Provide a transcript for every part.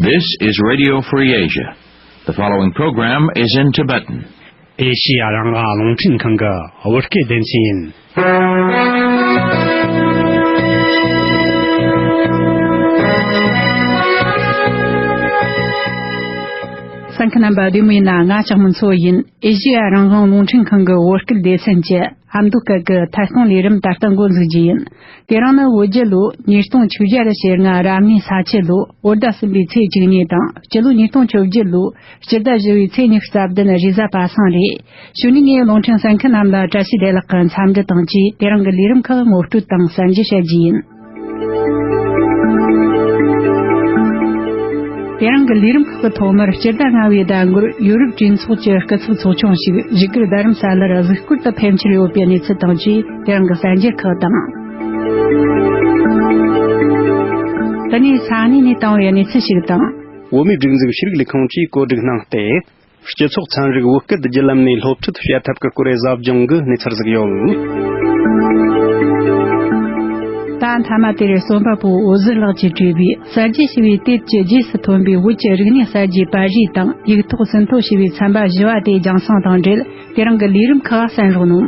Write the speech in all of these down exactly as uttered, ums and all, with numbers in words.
This is Radio Free Asia. The following program is in Tibetan. ཨེ་ཤི་ཡ་རང་དབང་རླུང་འཕྲིན་ཁང་གི་བོད་སྐད་སྡེ་ཚན་ཡིན། གསན་མཁན་རྣམ་པ་བདེ་མོ་ཡིན་ན། ང་ལྕགས་མོ་མཚོ་ཡིན། ཨེ་ཤི་ཡ་རང་དབང་རླུང་འཕྲིན་ཁང་གི་བོད་སྐད་སྡེ་ཚན་གྱི་ཨ་མདོ་སྐད་ཀྱི་ཐད་གཏོང་ལས་རིམ་ད་ལྟ་འགོ་འཛུགས་རྒྱུ་ཡིན། དེ་རིང་ནི་བོད་རྒྱལ་ལོ་ཉིས་སྟོང་ཆིག་བརྒྱ་ཞེ་ལྔ་རབ་གནས་ས་ཁྱི་ལོ་བོད་ཟླ་གསུམ་པའི་ཚེས་བཅུ་གཉིས་དང་། སྤྱི་ལོ་ཉིས་སྟོང་བཅོ་བརྒྱད་ལོ་སྤྱི་ཟླ་བཞི་པའི་ཚེས་ཉི་ཤུ་རྩ་བདུན་རེས་གཟའ་པ་སངས་རེད། གཞུག་ནས་ངས་རླུང་འཕྲིན་གསན་མཁན་རྣམས་ལ་བཀྲ་ཤིས་བདེ་ལེགས་ཀྱི་འཚམས་འདྲི་དང་བཅས། དེ་རིང་གི་ལས་རིམ་ཁག་ངོ་སྤྲོད་དང་གསན་རྒྱུ་བྱ་རྒྱུ་ཡིན། དེ་རིང་གི་ལས་རིམ་ཁག་གི་ཐོག་མར་སྤྱི་ཟླ་ལྔ་པའི་ཟླ་འགོར་ཡོ་རོབ་གྲོས་ཚོགས་ཀྱི་སྐུ་ཚབ་ཚོགས་ཆུང་ཞིག་བཞུགས་སྒར་རྡ་རམ་ས་ལར་གཟིགས་སྐོར་དུ་ཕེབས་འཆར་ཡོད་པའི་གནས་ཚུལ་དང་བཅས། དེ་རིང་གི་གསར་འགྱུར་ཁག་དང་། དེ་ནས་ས་གནས་ནས་བཏང་བའི་གནས་ཚུལ་ཞིག་དང་། བོད་མིའི་སྒྲིག་འཛུགས་ཤེས་རིག་ལས་ཁུངས་ཀྱིས་བཀོད་སྒྲིག་གནང་སྟེ། སྤྱི་ཚོགས་ཚན་རིག་བོད་སྐད་བརྒྱུད་ལམ་ནས་སློབ་ཁྲིད་བྱེད་ཐབས་ཀྱི་སྐོར་ཟབ་སྦྱོང་གི་གནས་ཚུལ་ཟིག་ཡོད། ད་མཐའ་མ་དེར་རྩོམ་པ་པོ་འོད་ཟེར་ལགས་ཀྱིས་བྲིས་པའི་གསར་བརྗེ་ཞེས་པའི་དེབ་ཀྱི་རྗེས་སུ་ཐོན་པའི་བོད་ཀྱི་རིག་གནས་གསར་བརྗེའི་པར་རིས་དང་། ཡིག་ཐོག་ཟིན་ཐོ་ཞེས་པའི་ཚན་པ་བཞི་བ་དེ་རྒྱང་སྲིང་དང་འབྲེལ། དེ་རིང་གི་ལས་རིམ་ཁག་གསན་རོགས་གནང་།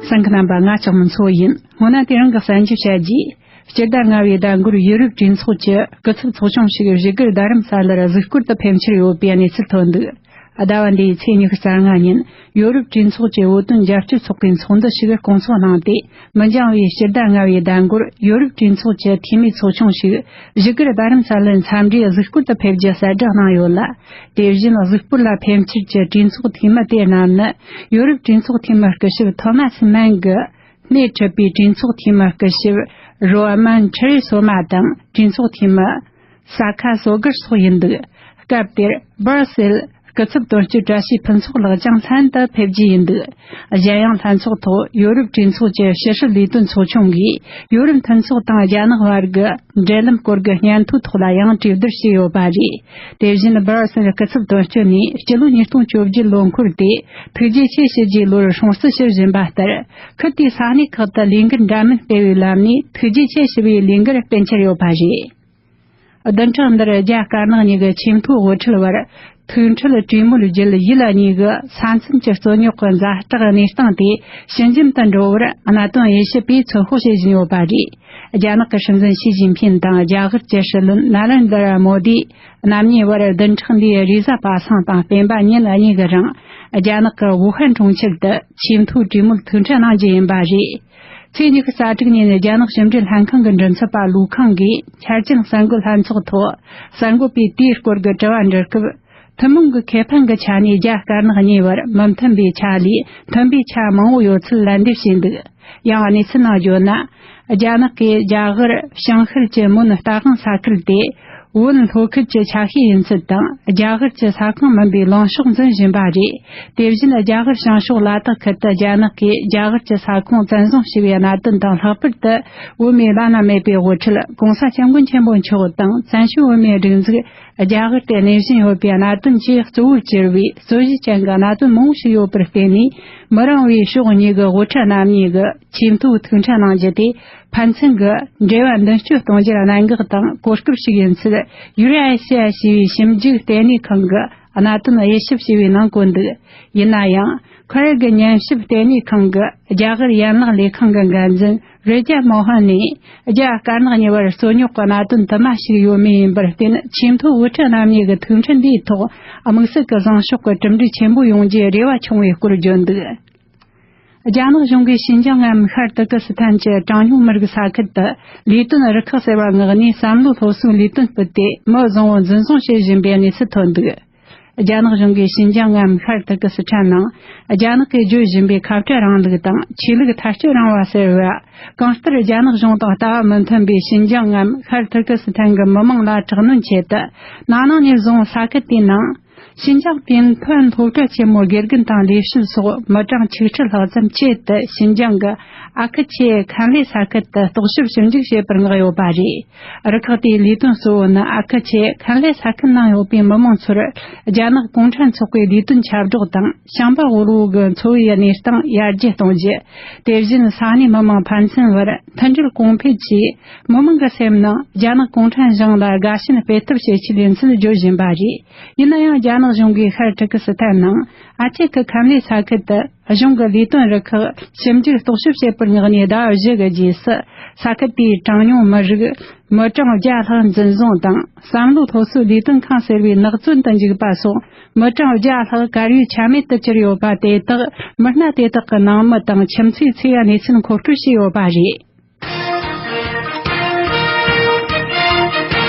གསན་མཁན་རྣམ་པ། ང་ལྕགས་མོ་མཚོ་ཡིན། སྔོན་ན་དེ་རིང་གི་གསར་འགྱུར་བྱ་རྒྱུ། སྤྱི་ཟླ་ལྔ་པའི་ཟླ་འགོར་ཡོ་རོབ་གྲོས་ཚོགས་ཀྱི་སྐུ་ཚབ་ཚོགས་ཆུང་ཞིག་བཞུགས་སྒར་རྡ་རམ་ས་ལར་གཟིགས་སྐོར་དུ་ཕེབས་འཆར་ཡོད་པའི་གནས་ཚུལ་ཐོན་འདུག་ཟླ་བ་འདིའི་ཚེས་ཉི་ཤུ་རྩ་ལྔ་ཉིན་ཡོ་རོབ་གྲོས་ཚོགས་ཀྱི་བོད་དོན་རྒྱབ་སྐྱོར་ཚོགས་པའི་ཚོགས་འདུ་ཞིག་སྐོང་ཚོགས་གནང་སྟེ། མི་འགྱངས་པའི་སྤྱི་ཟླ་ལྔ་པའི་ཟླ་འགོར་ཡོ་རོབ་གྲོས་ཚོགས་ཀྱི་འཐུས་མི་ཚོགས་ཆུང་ཞིག་བཞུགས་སྒར་རྡ་རམ་ས་ལར་འཚམས་འདྲིའི་གཟིགས་སྐོར་དུ་ཕེབས་རྒྱུ་གསལ་བསྒྲགས་གནང་ཡོད་ལ། དེ་བཞིན་གཟིགས་སྐོར་ལ་ཕེབས་འཆར་གྱི་གྲོས་ཚོགས་འཐུས་མི་དེ་རྣམས་ནི། ཡོ་རོབ་གྲོས་ཚོགས་འཐུས་མི་སྐུ་ཞབས་ཐོ་མ་སི་མན་གྱིས་སྣེ་ཁྲིད་པའི་གྲོས་ཚོགས་འཐུས་མི་སྐུ་ཞབས་རོ་མན་ཁྲི་རི་སོ་མ་དང་། གྲོས་ཚོགས་འཐུས་མི་ས་ཁ་སོ་གར་སོགས་ཡིན་འདུག་སྐབས་དེར་སྦར་སེལ་སྐུ་ཚབ་དོན་གཅོད་བཀྲ་ཤིས་ཕུན་ཚོགས་ལགས་ཀྱང་ལྷན་དུ་ཕེབས་རྒྱུ་ཡིན་འདུག་གཞན་ཡང་། ལྷན་ཚོགས་ཐོག་ཡོ་རོབ་གྲོས་ཚོགས་ཀྱི་ཕྱི་སྲིད་ལས་དོན་ཚོགས་ཆུང་གིས་ཡོ་རོབ་མཐུན་ཚོགས་དང་རྒྱ་ནག་བར་གྱི་འབྲེལ་ལམ་སྐོར་གྱི་སྙན་ཐོའི་ཐོག་ལ་ཡང་གྲོས་བསྡུར་བྱས་ཡོད་པ་རེད། དེ་བཞིན་སྦར་སེལ་སྐུ་ཚབ་དོན་གཅོད་ནས་སྤྱི་ལོ་ཉིས་སྟོང་བཅོ་བརྒྱད་ལོ་འཁོར་ཏེ་ཐུགས་རྗེ་ཆེ་ཞུ་རྒྱུའི་ལོར་སྲུང་བརྩི་ཞུ་བཞིན་པ་ལྟར། ཁུལ་དེའི་ས་གནས་ཁག་ཏུ་ལས་འགུལ་འདྲ་མིན་སྤེལ་བའི་ལམ་ནས་ཐུགས་རྗེ་ཆེ་ཞུ་བའི་ལས་འགུལ་སྤེལ་འཆར་ཡོད་པ་རེད། བདུན་ཕྲག་འདིར་རྒྱ་དཀར་ནག་གཉིས་ཀྱི་ཆེས་མཐོའི་དབུ་ཁྲིད་བར་ཐུག་འཕྲད་གྲོས་མོལ་བརྒྱུད། ཡུལ་གཉིས་ཀྱི་ས་མཚམས་ཀྱི་རྩོད་རྙོག་གི་ཛ་དྲག་གནས་སྟངས་དེ་ཞི་འཇམ་དུ་འགྲོ་བར་གནད་དོན་དབྱེ་ཞིབ་པས་ཚོད་དཔག་བྱེད་བཞིན་ཡོད་པ་རེད། རྒྱ་ནག་གི་སྲིད་འཛིན་ཞི་ཅིན་ཕིན་དང་རྒྱ་གར་གྱི་སྲིད་བློན་ན་རེན་དྲ་མོ་དི། རྣམ་གཉིས་བར་བདུན་ཕྲག་འདིའི་རེས་གཟའ་པ་སངས་དང་སྤེན་པ་ཉིན་གཉིས་ཀྱི་རིང་། རྒྱ་ནག་གི་ཝུ་ཧན་གྲོང་ཁྱེར་དུ་ཆེས་མཐོའི་གྲོས་མོལ་ཐུག་འཕྲད་གནང་རྒྱུ་ཡིན་པ་རེད། ཚེས་ཉི་ཤུ་རྩ་དྲུག་ཉིན་རྒྱ་ནག་ཕྱི་འབྲེལ་ལྷན་ཁང་གི་མགྲིན་ཚབ་པ་ལུའུ་ཁང་གིས་འཆར་ཅན་གསར་འགོད་ལྷན་ཚོགས་ཐོག་གསར་འགོད་པས་དེའི་སྐོར་གྱི་དྲི་བ་འདྲི་སྐབས། ཐུན་མོང་གི་ཁེ་ཕན་གྱི་ཆ་ནས་རྒྱ་དཀར་ནག་གཉིས་བར་མི་མཐུན་པའི་ཆ་ལས་མཐུན་པའི་ཆ་མང་བོ་ཡོད་ཚུལ་ལན་འདེབས་བྱས་འདུག་ཡང་གནས་ཚུལ་ནང་བརྗོད་ན། རྒྱ་ནག་གིས་རྒྱ་གར་བྱང་ཤར་གྱི་མོན་རྟ་དབང་ས་ཁུལ་དེ་བོད་ལྷོ་ཁུལ་གྱི་ཆ་ཤས་ཡིན་ཚུལ་དང་། རྒྱ་གར་གྱི་ས་ཁོངས་མིན་པའི་ལངས་ཕྱོགས་འཛིན་བཞིན་པ་རེད། དེ་བཞིན་རྒྱ་གར་བྱང་ཕྱོགས་ལ་དྭགས་ཁུལ་དུ་རྒྱ་ནག་གིས་རྒྱ་གར་གྱི་ས་ཁོངས་བཙན་བཟུང་བྱས་པའི་གནད་དོན་དང་། ལྷག་པར་དུ་བོད་མིའི་བླ་ན་མེད་པའི་དབུ་ཁྲིད་༸གོང་ས་༸སྐྱབས་མགོན་ཆེན་པོ་མཆོག་དང་བཙན་བྱོལ་བོད་མིའི་སྒྲིག་འཛུགས་རྒྱ་གར་དུ་གནས་བཞིན་ཡོད་པའི་གནད་དོན་བཅས་གཙོ་བོར་གྱུར་བའི་རྩོད་གཞི་ཅན་གྱི་གནད་དོན་མང་པོ་ཞིག་ཡོད་པར་བརྟེན་ནས། མི་རིང་བའི་ཕྱོགས་གཉིས་ཀྱི་དབུ་ཁྲིད་རྣམ་གཉིས་ཀྱིས་ཆེས་མཐོའི་ཐུག་འཕྲད་གནང་རྒྱུ་དེ་ཕན་ཚུན་གྱི་འབྲེལ་བ་མདུན་སྐྱོད་གཏོང་རྒྱུར་གནད་འགག་དང་གོ་སྐབས་ཤིག་ཡིན་ཚུལ་ཡུ་ར་ཨེ་ཤི་ཡ་ཞེས་པའི་ཞིབ་འཇུག་ལྟེ་གནས་ཁང་གི་གནད་དོན་དབྱེ་ཞིབ་བྱས་པའི་ནང་བཀོད་འདུག་ཡིན་ན་ཡང་། ཁོ་རང་གི་ཉམས་ཞིབ་ལྟེ་གནས་ཁང་གི་རྒྱ་གར་ཡན་ལག་ལས་ཁང་གི་འགན་འཛིན་རེ་ཇ་མོ་ཧན་ནས། རྒྱ་དཀར་ནག་གཉིས་བར་རྩོད་རྙོག་གི་གནད་དོན་དུ་མ་ཞིག་ཡོད་མུས་ཡིན་པར་བརྟེན། ཆེས་མཐོའི་དབུ་ཁྲིད་རྣམ་གཉིས་ཀྱི་ཐུག་འཕྲད་འདིའི་ཐོག་དམིགས་བསལ་གྱི་བཟང་ཕྱོགས་ཀྱི་གྲུབ་འབྲས་ཆེན་པོ་ཡོང་རྒྱུའི་རེ་བ་བྱུང་བའི་སྐོར་བརྗོད་འདུག་རྒྱ་ནག་གཞུང་གིས་ཤིན་ཅང་ངམ་ཤར་ཏུར་ཀི་སི་ཐན་གྱི་གྲངས་ཉུང་མི་རིགས་ས་ཁུལ་དུ་ལས་དོན་རུ་ཁག་ཟེར་བ་མངགས་ནས་བསམ་བློ་སློབ་གསོའི་ལས་དོན་སྤེལ་ཏེ། མི་བཟང་བོ་འཛིན་བཟུང་བྱེད་བཞིན་པའི་གནས་ཚུལ་ཐོན་འདུག་རྒྱ་ནག་གཞུང་གིས་ཤིན་ཅང་ངམ་ཤར་ཏུར་ཀི་སི་ཐན་ནང་རྒྱ་ནག་གིས་བརྗོད་བཞིན་པའི་ཁ་བྲལ་རིང་ལུགས་དང་ཆོས་ལུགས་མཐར་སྐྱོད་རིང་བ་ཟེར་བ། གང་ལྟར་རྒྱ་ནག་གཞུང་དང་ལྟ་བ་མི་མཐུན་པའི་ཤིན་ཅང་ངམ་ཤར་ཏུར་ཀི་སི་ཐན་གྱི་མི་མང་ལ་དྲག་གནོན་ཆེད་དུ། ན་ནིང་ནས་བཟུང་ས་ཁུལ་དེའི་ནང་ ཞིན་ཅང་པིན་ཐོན་སློབ་གྲྭ་ཆེན་མོར་དགེ་རྒན་དང་ལས་བྱེད་སོགས་མི་གྲངས་ཆིག་ཁྲི་ལྷག་ཙམ་ཆེད་དུ་ཞིན་ཅང་གི་ཨ་ཁུ་ཆོས་མཁན་ལས་ས་ཁུལ་དུ་རྟོག་ཞིབ་ཞིབ་འཇུག་བྱེད་པར་མངགས་ཡོད་པ་རེད། རུ་ཁག་དེའི་ལས་དོན་གཙོ་བོ་ནི་ཨ་ཁུ་ཆོས་མཁན་ལས་ས་ཁུལ་ནང་ཡོད་པའི་མི་མང་ཚོར་རྒྱ་ནག་གུང་ཁྲན་ཚོགས་པའི་ལས་དོན་ཁྱབ་བསྒྲགས་དང་ཞིང་པ་དབུལ་བོ་གི་འཚོ་བའི་གནས་སྟངས་ཡར་རྒྱས་གཏོང་རྒྱུ། དེ་བཞིན་ས་གནས་མི་མང་ཕན་ཚུན་བར་མཐུན་སྒྲིལ་གོང་འཕེལ་གྱིས་མི་མང་གི་སེམས་ནང་རྒྱ་ནག་གུང་ཁྲན་གཞུང་ལ་དགའ་ཞེན་སྤེལ་ཐབས་བྱེད་ཆེད་ཡིན་ཚུལ་བརྗོད་བཞིན་པ་རེད། ཡིན་ན་ཡང་རྒྱ་ནག་གཞུང་གིས་ཤར་ཀྲི་ཀི་སི་ཐན་ནང་ཨ་ཆེ་ཁི་ཁམ་ལས་ས་ཁུལ་དུ་གཞུང་གི་ལས་དོན་རུ་ཁག་ཞིབ་འཇུག་རྟོག་ཞིབ་བྱེད་པར་མངགས་ནས་ཟླ་བཞི་གི་རྗེས་སུ་ས་ཁུལ་དེའི་གྲངས་ཉུང་མི་རིགས་མི་གྲངས་བརྒྱ་ལྷག་འཛིན་བཟུང་དང་བསམ་བློ་སློབ་གསོའི་ལས་དོན་ཁང་ཟེར་བའི་ནགས་བཙོན་དུ་འཇུག་པ་སོགས་མི་གྲངས་བརྒྱ་ལྷག་གར་ཡོད་ཆ་མེད་དུ་གྱུར་ཡོད་པ་དེ་དག་མི་སྣ་དེ་དག་གི་ནང་མི་དང་ཁྱིམ་མཚེས་ཚོས་གནས་ཚུལ་མཁོ་སྤྲོད་བྱས་ཡོད་པ་རེད།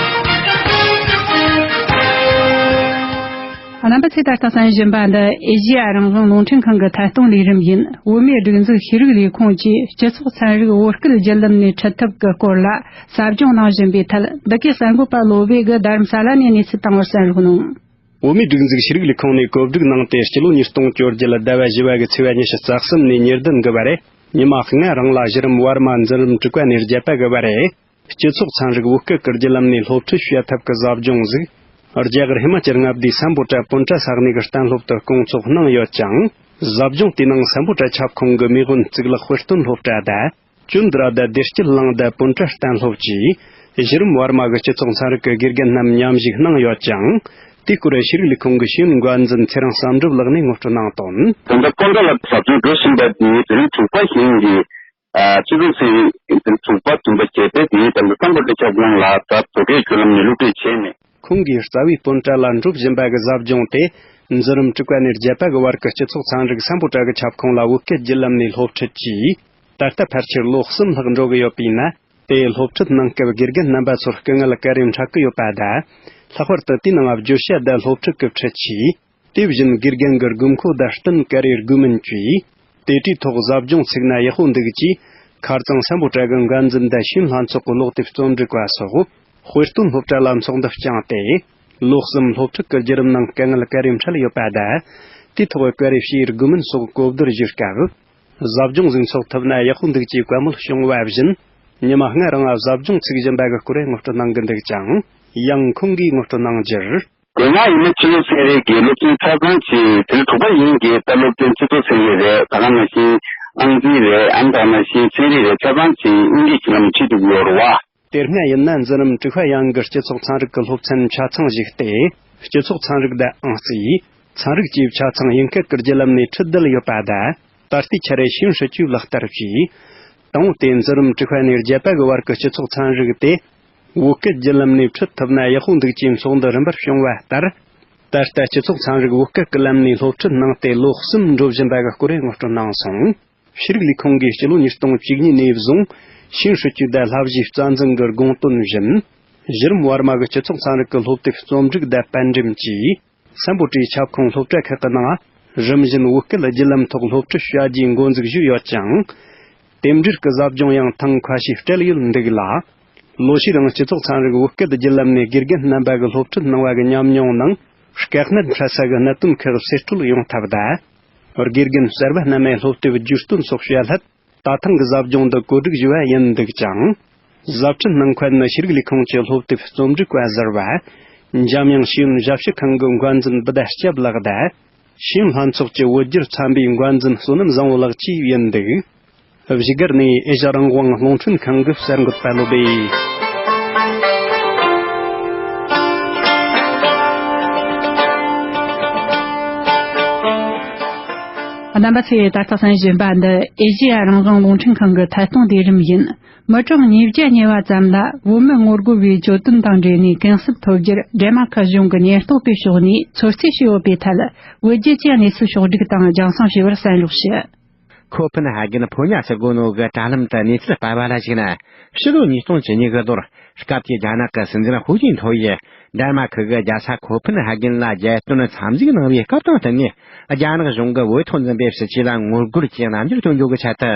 རྣམ་པ་ཚོས་ད་ལྟ་གསན་བཞིན་པ་འདི་ཨེ་ཤེ་ཡ་རང་དབང་རླུང་འཕྲིན་ཁང་གི་ཐད་གཏོང་ལས་རིམ་ཡིན། བོད་མིའི་སྒྲིག་འཛུགས་ཤེས་རིག་ལས་ཁུངས་ཀྱིས་སྤྱི་ཚོགས་ཚན་རིག་བོད་སྐད་བརྒྱུད་ལམ་ནས་ཁྲིད་ཐབས་ཀྱི་སྐོར་ལ་ཟབ་སྦྱོང་གནང་བཞིན་པའི་ཐད། འདི་གའི་གསར་འགོད་པ་བློ་བྷེ་གིས་རྡ་རམ་ས་ལ་ནས་གནས་ཚུལ་བཏང་བར་གསན་རོགས་གནང་། བོད་མིའི་སྒྲིག་འཛུགས་ཤེས་རིག་ལས་ཁུངས་ནས་གོ་སྒྲིག་གནང་སྟེ། སྤྱི་ལོ་ཉིས་སྟོང་བཅོ་བརྒྱད་ཟླ་བ་བཞི་བ་གི་ཚེས་པ་ཉི་ཤུ་རྩ་གསུམ་ནས་ཉེར་བདུན་གི་བར། ཉི་མ་ལྔ་རིང་ལ་གཞི་རིམ་བར་མ་འཛིན་རིམ་དྲུག་པ་ནས་བརྒྱད་པ་གི་བར། སྤྱི་ཚོགས་ཚན་རིག་བོད་སྐད་ཀྱི་བརྒྱུད་ལམ་ནས་སློབ་ཁྲིད་བྱེད་ཐབས་ཀྱི་ཟབ་སྦྱོང་ཟིག་རྒྱ་གར་ཧི་མ་ཅལ་མངའ་སྡེའི་སམ་བྷོ་ཊ་སྤུན་གྲལ་ས་གནས་ཀྱི་གཏན་སློབ་ཏུ་སྐོང་ཚོགས་གནང་ཡོད་ཅིང་། ཟབ་སྦྱོང་དེའི་ནང་སམ་བྷོ་ཊ་ཁྱབ་ཁོངས་ཀྱི་མེས་དབོན་གཙུག་ལག་དཔེ་སྟོན་སློབ་གྲྭ་དང་། ཅུན་དྲ་དང་བདེ་སྐྱིད་གླིང་དང་སྤུན་གྲལ་གཏན་སློབ་ཀྱིས་གཞི་རིམ་བར་མ་གི་སྤྱི་ཚོགས་ཚན་རིག་གི་དགེ་རྒན་རྣམས་མཉམ་ཞུགས་གནང་ཡོད་ཅིང་། དེའི་སྐོར་ཤེས་རིག་ལས་ཁུངས་ཀྱི་ཤེས་ཡོན་འགན་འཛིན་ཚེ་རིང་བསམ་གྲུབ་ལགས་ནས་ངོ་སྤྲོད་གནང་དོན། ད་ལྟ་སྤུན་གྲལ་ལ་ཟབ་སྦྱོང་འགྲོ་བཞིན་པ་དེ་དེ་རིང་དྲུག་པ་ཞིག་ཡིན་གྱི། ཨ། སྤྱི་ཚོགས་ཚན་རིག་དྲུག་པ་བདུན་པ་བརྒྱད་པའི་དེའི་དང་པོ་སམ་བྷོ་ཊ་ཁྱབ་ཁོངས་ལ་ད་བོད་སྐད་བརྒྱུད་ལམ་ནས་སློབ་ཁྲིད་བྱས་ནས། ཁོང་གིས་རྩ་བའི་སྤུན་གྲལ་ལ་འགྲོ་བཞིན་པ་གི་ཟབ་སྦྱོང་དེ་འཛིན་རིམ་དྲུག་པ་ནས་བརྒྱད་པ་གི་བར་གྱི་སྤྱི་ཚོགས་ཚན་རིག་སམ་བྷོ་ཊ་གི་ཁྱབ་ཁོངས་ལ་བོད་སྐད་བརྒྱུད་ལམ་ནས་སློབ་ཁྲིད་ཀྱིས། ད་ལྟ་ཕལ་ཆེར་ལོ་གསུམ་ལྷག་འགྲོ་གི་ཡོད་པས་ན། དེའི་སློབ་ཁྲིད་གནང་སྐབས་དགེ་རྒན་རྣམ་པ་ཚོར་སྐུ་ངལ་ག་རེ་འཕྲད་ཀྱི་ཡོད་པ་དང་། ལྷག་པར་དུ་དེའི་ནང་བརྗོད་བྱ་དང་སློབ་ཁྲིད་ཀྱི་འཕྲུལ་ཆས། དེ་བཞིན་དགེ་རྒན་གྱི་དགོས་མཁོ་དང་བསྟུན་ག་རེ་དགོས་མིན་བཅས། དེ་གྲས་ཐོག་ཟབ་སྦྱོང་ཚུགས་ན་ཡག་པོ་འདུག་ཅེས། ཁ་རྩང་སམ་བྷོ་ཊ་གི་འགན་འཛིན་དང་ཤེས་ཡོན་ལྷན་ཚོགས་ཀྱི་ལོག་དེབ་རྩོམ་སྒྲིག་པ་སོགས་དཔེ་སྟོན་སློབ་གྲྭ་ལ་ཚོགས་འདུ་བསྐྱངས་ཏེ། ལོ་གསུམ་སློབ་ཁྲིད་ཀྱི་བརྒྱུད་རིམ་ནང་དཀའ་ངལ་ག་རེ་འཕྲད་ཡོད་པ་དང་། དེའི་ཐོག་ག་རེ་བྱེད་དགོས་མིན་སོགས་གོ་བསྡུར་ཞུས་སྐབས། ཟབ་སྦྱོང་ཟིག་ཚོགས་ཐུབ་ན་ཡག་པོ་འདུག་ཅེས་བཀའ་མོལ་བྱུང་བ་བཞིན། ཉི་མ་ལྔ་རིང་ལ་ཟབ་སྦྱོང་ཚུགས་བཞིན་པ་གི་སྐོར་ངོ་སྤྲོད་གནང་གི་འདུག་ཅིང་། ཡང་ཁོང་གིས་ངོ་སྤྲོད་གནང་རྒྱུར། དེ་སྔ་ཡིན་ན་སྤྱི་ཚོགས་ཚན་རིག་གི་སློབ་ཚན་ཆ་ཚང་ཅིག་དེ་ལ་དྲུག་པ་ཡིན་གྱི་ད་སློབ་ཚན་སྤྱི་ཚོགས་ཚན་རིག་རེད། ད་ག་ནང་བཞིན་ཨང་རྩིས་རེད། ཨ་ནི་ད་ག་ནང་བཞིན་ཚན་རིག་རེད། ཆ་ཚང་ཅིག་དབྱིན་སྐད་ཀྱི་ལམ་ཁྲིད་ཐུབ་ཡོད་རེད་བ། དེ་སྔ་ཡིན་ན་འཛིན་རིམ་དྲུག་པ་ཡན་གྱི་སྤྱི་ཚོགས་ཚན་རིག་གི་སློབ་ཚན་ཆ་ཚང་ཞིག་སྟེ། སྤྱི་ཚོགས་ཚན་རིག་དང་ཨང་རྩིས། ཚན་རིག་བཅས་ཆ་ཚང་དབྱིན་སྐད་ཀྱི་བརྒྱུད་ལམ་ནས་ཁྲིད་བསྡད་ཡོད་པ་དང་། ད་ལྟའི་ཆར་ཤེས་ཡོན་སྲིད་བྱུས་ལག་བསྟར་བྱས། དང་པོ་དེ་འཛིན་རིམ་དྲུག་པ་ནས་བརྒྱད་པ་གི་བར་གྱི་སྤྱི་ཚོགས་ཚན་རིག་དེ། བོད་སྐད་བརྒྱུད་ལམ་ནས་ཁྲིད་ཐུབ་ན་ཡག་པོ་འདུག་ཅེས་ཚོགས་འདུ་རིམ་པར་བྱུང་བ་ལྟར། ད་ལྟ་སྤྱི་ཚོགས་ཚན་རིག་བོད་སྐད་ཀྱི་ལམ་ནས་སློབ་ཁྲིད་གནང་སྟེ་ལོ་གསུམ་འགྲོ་བཞིན་པ་གི་སྐོར་ངོ་སྤྲོད་གནང་སོང་། ཤེས་རིག་ལས་ཁུངས་ཀྱིས་སྤྱི་ལོ་ཉིས་སྟོང་བཅུ་གཉིས་ནས་བཟུང་ཤེས་ཡོན་སྲིད་བྱུས་དང་བསླབ་གཞིའི་རྩ་འཛིན་གྱི་དགོངས་དོན་བཞིན། གཞི་རིམ་བར་མ་གི་སྤྱི་ཚོགས་ཚན་རིག་གི་སློབ་དེབ་རྩོམ་སྒྲིག་དང་པར་འགྲེམས་ཀྱིས། སམ་བྷོ་ཊའི་ཁྱབ་ཁོངས་སློབ་གྲྭ་ཁག་གི་ནང་རིམ་བཞིན་བོད་སྐད་བརྒྱུད་ལམ་ཐོག་སློབ་ཁྲིད་བྱ་རྒྱུའི་འགོ་འཛུགས་ཞུས་ཡོད་ཅིང་། དེ་འབྲེལ་གྱི་ཟབ་སྦྱོང་ཡང་ཐེངས་ཁ་ཤས་སྤྲད་ཡོད་འདུག་ལ། ལོ་ཤས་རིང་སྤྱི་ཚོགས་ཚན་རིག་བོད་སྐད་བརྒྱུད་ལམ་ནས་དགེ་རྒན་རྣམ་པ་གི་སློབ་ཁྲིད་གནང་བ་གི་ཉམས་མྱོང་ནང་། དཀའ་གནད་འཕྲད་ས་གི་གནད་དོན་ཁག་གསེད་བཀྲོལ་ཡོང་ཐབས་དང་། དགེ་རྒན་གསར་པ་རྣམས་སློབ་དེབ་བརྒྱུད་སྟོན་སོགས་བྱ་སླད། ད་ཐེངས་ཀྱི་ཟབ་སྦྱོང་འདི་གོ་སྒྲིག་ཞུས་པ་ཡིན་འདུག་ཅིང་། ཟབ་ཁྲིད་གནང་མཁན་ནི་ཤེས་རིག་ལས་ཁུངས་ཀྱི་སློབ་དེབ་རྩོམ་སྒྲིག་པ་ཟུར་པ། འཇམ་དབྱངས་ཤེས་ཡོན་ཞབས་ཞུ་ཁང་གི་འགན་འཛིན་བུ་ཟླ་སྐྱབས་ལགས་དང་། ཤེས་ཡོན་ལྷན་ཚོགས་ཀྱི་བོད་བསྒྱུར་ཚན་པའི་འགན་འཛིན་བསོད་ནམས་བཟང་བོ་ལགས་བཅས་ཡིན་འདུག་བཞུགས་སྒར་ནས་ཨེ་ཤ་རང་དབང་རླུང་འཕྲིན་ཁང་གི་གསར་འགོད་པ་བློ་བྷེ། རྣམ་པ་ཚོས་ད་ལྟ་གསན་བཞིན་པ་འདི་ཨེ་ཤེ་ཡ་རང་དབང་རླུང་འཕྲིན་ཁང་གི་ཐད་གཏོང་ལས་རིམ་ཡིན། མི་གྲངས་ཉིས་བརྒྱ་ཉེ་བ་ཙམ་ལ་བོད་མི་ངོ་རྒོལ་བའི་གྱོད་དོན་དང་འབྲེལ་ནས་གུང་སེང་ཐོབ་རྒྱུར་འབྲེལ་མ་ཁུལ་གཞུང་གི་ཉེན་རྟོག་པའི་ཕྱོགས་ནས་ཚོད་རྩིས་བྱས་ཡོད་པའི་ཐད། བོད་བརྒྱུད་ཀྱི་གནས་ཚུལ་ཕྱོགས་བསྒྲིགས་དང་རྒྱང་སྲིང་བྱས་པར་གསན་རོགས་ཞུ། ཁོ་ཕེན་ཧ་གན་ཕོ་ཉ་ཟེར་གོ་ནོ་གི་དྲ་ལམ་དུ་གནས་ཚུལ་སྤེལ་བ་ལ་གཞིགས་ན། ཕྱི་ལོ་ཉིས་སྟོང་བཅུ་གཉིས་གི་ལོར་སྐབས་དེའི་རྒྱ་ནག་གི་སྲིད་འཛིན་ཧུའུ་ཅིན་ཐོ་ཡིས་འབྲེལ་མ་ཁུལ་གྱི་རྒྱལ་ས་ཁོ་ཕེན་ཧ་གན་ལ་རྒྱལ་སྟོན་འཚམས་གཟིགས་གནང་བའི་སྐབས་དང་བསྟུན་ནས། རྒྱ་ནག་གཞུང་གིས་བོད་ཐོག་འཛིན་པའི་སྲིད་བྱུས་ལ་ངོ་རྒོལ་གྱི་རྣམ་འགྱུར་སྟོན་རྒྱུ་གི་ཆེད་དུ།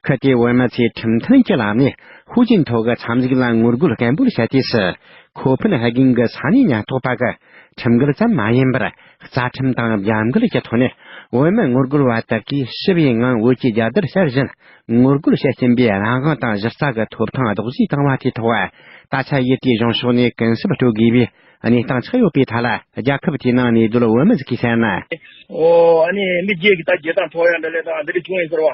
ཁུལ་དེའི་བོད་མི་ཚོས་ཁྲིམས་མཐུན་གྱི་ལམ་ནས་ཧུའུ་ཅིན་ཐོ་གི་འཚམས་གཟིགས་ལ་ངོ་རྒོལ་སྐད་འབོད་བྱས་དུས་སུ། ཁོ་ཕེན་ཧ་གན་གྱི་ས་གནས་ཉེན་རྟོག་པ་གིས་ ཁྲིམས་འགལ་ཙམ་མ་ཡིན་པར། རྩ་ཁྲིམས་དང་རྒྱབ་འགལ་གྱི་ཐོག་ནས་བོད་མི་ངོ་རྒོལ་བ་དག་གིས་ཞི་བའི་ངང་བོད་ཀྱི་རྒྱལ་དར་ཕྱར་བཞིན་ངོ་རྒོལ་བྱེད་བཞིན་པའི་རང་དབང་དང་གཞི་རྩ་གི་ཐོབ་ཐང་རྡོག་རྫིས་བཏང་བ་དེའི་ཐོག་ད་ཆ་ཡུལ་དེའི་གཞུང་ཕྱོགས་ནས་ཀུན་སེམས་སྤྲོད་དགོས་པའི་གནས་སྟངས་ཆགས་ཡོད་པའི་ཐད་ལ། རྒྱལ་ཁབ་དེའི་ནང་གནས་སྡོད་བོད་མི་ཟིག་གིས་བཤད་ན། ཨོ། ཨ་ནི་མི་བརྒྱད་ཀྱི་ད་རྒྱལ་དར་འཕྲོག་ཡ་འདྲ་ལས་ད་འདི་འདྲ་བྱུང་ཡིན་ཟེར་བ།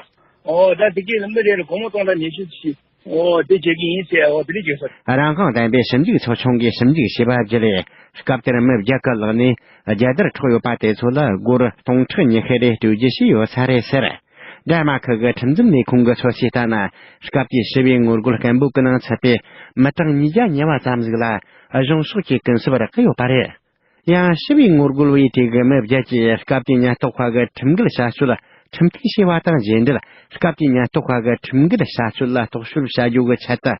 ཨོ། ད་དེ་གའི་མི་རེ་རེ་སྒོར་མོ་སྟོང་ཕྲག་ཉི་ཤུ་ཞིག་ཨོ། དེ་བྱེད་ཀྱི་ཡིན་ཟེར། ཨོ། དེ་འདྲ་བྱེད་ས། རང་དབང་ལྡན་པའི་ཞིབ་འཇུག་ཚོགས་ཆུང་གིས་ཞིབ་འཇུག་བྱས་པ་བརྒྱུད་ལས། སྐབས་དེར་མི་བརྒྱད་ཀྱི་ལག་ནས་རྒྱལ་དར་འཕྲོག་ཡོད་པ་དེ་ཚོ་ལ་སྒོར་སྟོང་ཕྲག་ཉི་ཤུ་རེ་སྤྲོད་རྒྱུ་བྱས་ཡོད་ས་རེད་ཟེར། ཌེན་མཱར་ཁི་གི་ཁྲིམས་འཛིན་ལས་ཁུངས་ཀྱི་ཚོད་དཔྱད་ལྟར་ན། སྐབས་དེའི་ཞི་བའི་ངོ་རྒོལ་སྐད་འབོད་ཀྱི་ནང་ཚུད་པའི་མི་གྲངས་ཉིས་བརྒྱ་ཉེ་བ་ཙམ་ཟིག་ལ་གཞུང་ཕྱོགས་ཀྱིས་ཀུན་སེམས་རེག་གི་ཡོད་པ་རེད། ཡང་ཞི་བའི་ངོ་རྒོལ་བའི་གྲས་ཀྱི་མི་བརྒྱད་ཀྱིས་སྐབས་དེའི་ཉེན་རྟོག་པ་གི་ཁྲིམས་འགལ་བྱ་སྤྱོད་ཁྲིམས་གཏུག་བྱས་པ་དང་རྗེས་འབྲེལ། སྐབས་དེའི་ཉེན་རྟོག་པ་གི་ཁྲིམས་འགལ་བྱ་སྤྱོད་ལ་རྟོག་དཔྱོད་བྱ་རྒྱུ་གི་ཆེད་དུ་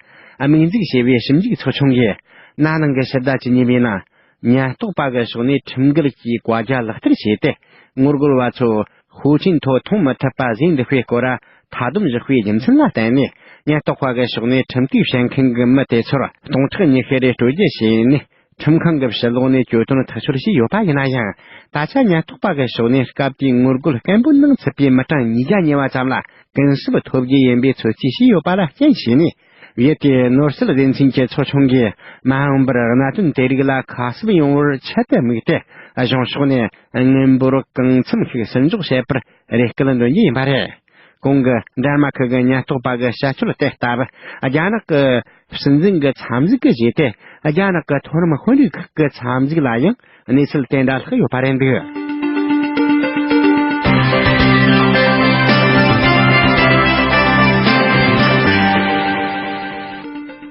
དམིགས་འཛུགས་བྱས་པའི་ཞིབ་འཇུག་ཚོགས་ཆུང་གིས། ན་ནིང་གི་ཕྱི་ཟླ་བཅུ་གཉིས་པའི་ནང་། ཉེན་རྟོག་པ་གི་ཕྱོགས་ནས་ཁྲིམས་འགལ་གྱི་བཀའ་རྒྱ་ལག་བསྟར་བྱས་ཏེ། ངོ་རྒོལ་བ་ཚོ་ཤུགས་རྐྱེན་ཐོག་མཐོང་མི་ཐུབ་པ་བཟོས་འདུག་པའི་སྐོར་མཐའ་སྡོམ་བཞག་པའི་རྒྱུ་མཚན་ལ་བརྟེན་ནས། ཉེན་རྟོག་པ་གི་ཕྱོགས་ནས་ཁྲིམས་གཏུག་བྱེད་མཁན་གྱི་མི་དེ་ཚོར་སྟོང་ཕྲག་ཉི་ཤུ་རེ་སྤྲོད་རྒྱུ་བྱས་ནས། ཁྲིམས་ཁང་གི་ཕྱི་ལོགས་ནས་གྱོད་དོན་ཐག་གཅོད་བྱས་ཡོད་པ་ཡིན་ན་ཡང་། ད་ཆ་ཉེན་རྟོག་པ་གི་ཕྱོགས་ནས་སྐབས་དེའི་ངོ་རྒོལ་སྐད་འབོད་ནང་ཚུད་པའི་མི་གྲངས་ཉིས་བརྒྱ་ཉེ་བ་ཙམ་ལ་ཀུན་སྤྱོད་ཐོབ་རྒྱུ་ཡིན་པའི་ཚོད་རྩིས་བྱས་ཡོད་པ་ལ་རྐྱེན་བྱས་ནས། ཡུལ་དེའི་ནོར་སྲིད་སྡེ་ཚན་གྱི་ཚོགས་ཆུང་གིས་མ་འོངས་པར་གནད་དོན་དེ་རིགས་ལ་ཁ་གསབ་ཡོང་བར་ཆེད་དུ་དམིགས་ཏེ། གཞུང་ཕྱོགས་ནས་དངུལ་འབོར་གང་འཚམ་ཞིག་ཟུར་འཇོག་བྱེད་པར་རེ་སྐུལ་འདོན་རྒྱུ་ཡིན་པ་རེད། གོང་གི་ཌེན་མཱར་ཁི་གི་ཉེན་རྟོག་པ་གི་བྱ་སྤྱོད་དེ་ལྟ་བུ། རྒྱ་ནག་གི་སྲིད་འཛིན་གྱི་འཚམས་གཟིགས་ཀྱི་རྗེས་ཏེ། རྒྱ་ནག་གི་མཐོ་རིམ་དཔོན་རིགས་ཁག་གི་འཚམས་གཟིགས་ལ་ཡང་གནས་ཚུལ་དེ་འདྲ་ལྷག་ཡོད་པ་རེད་འདུག་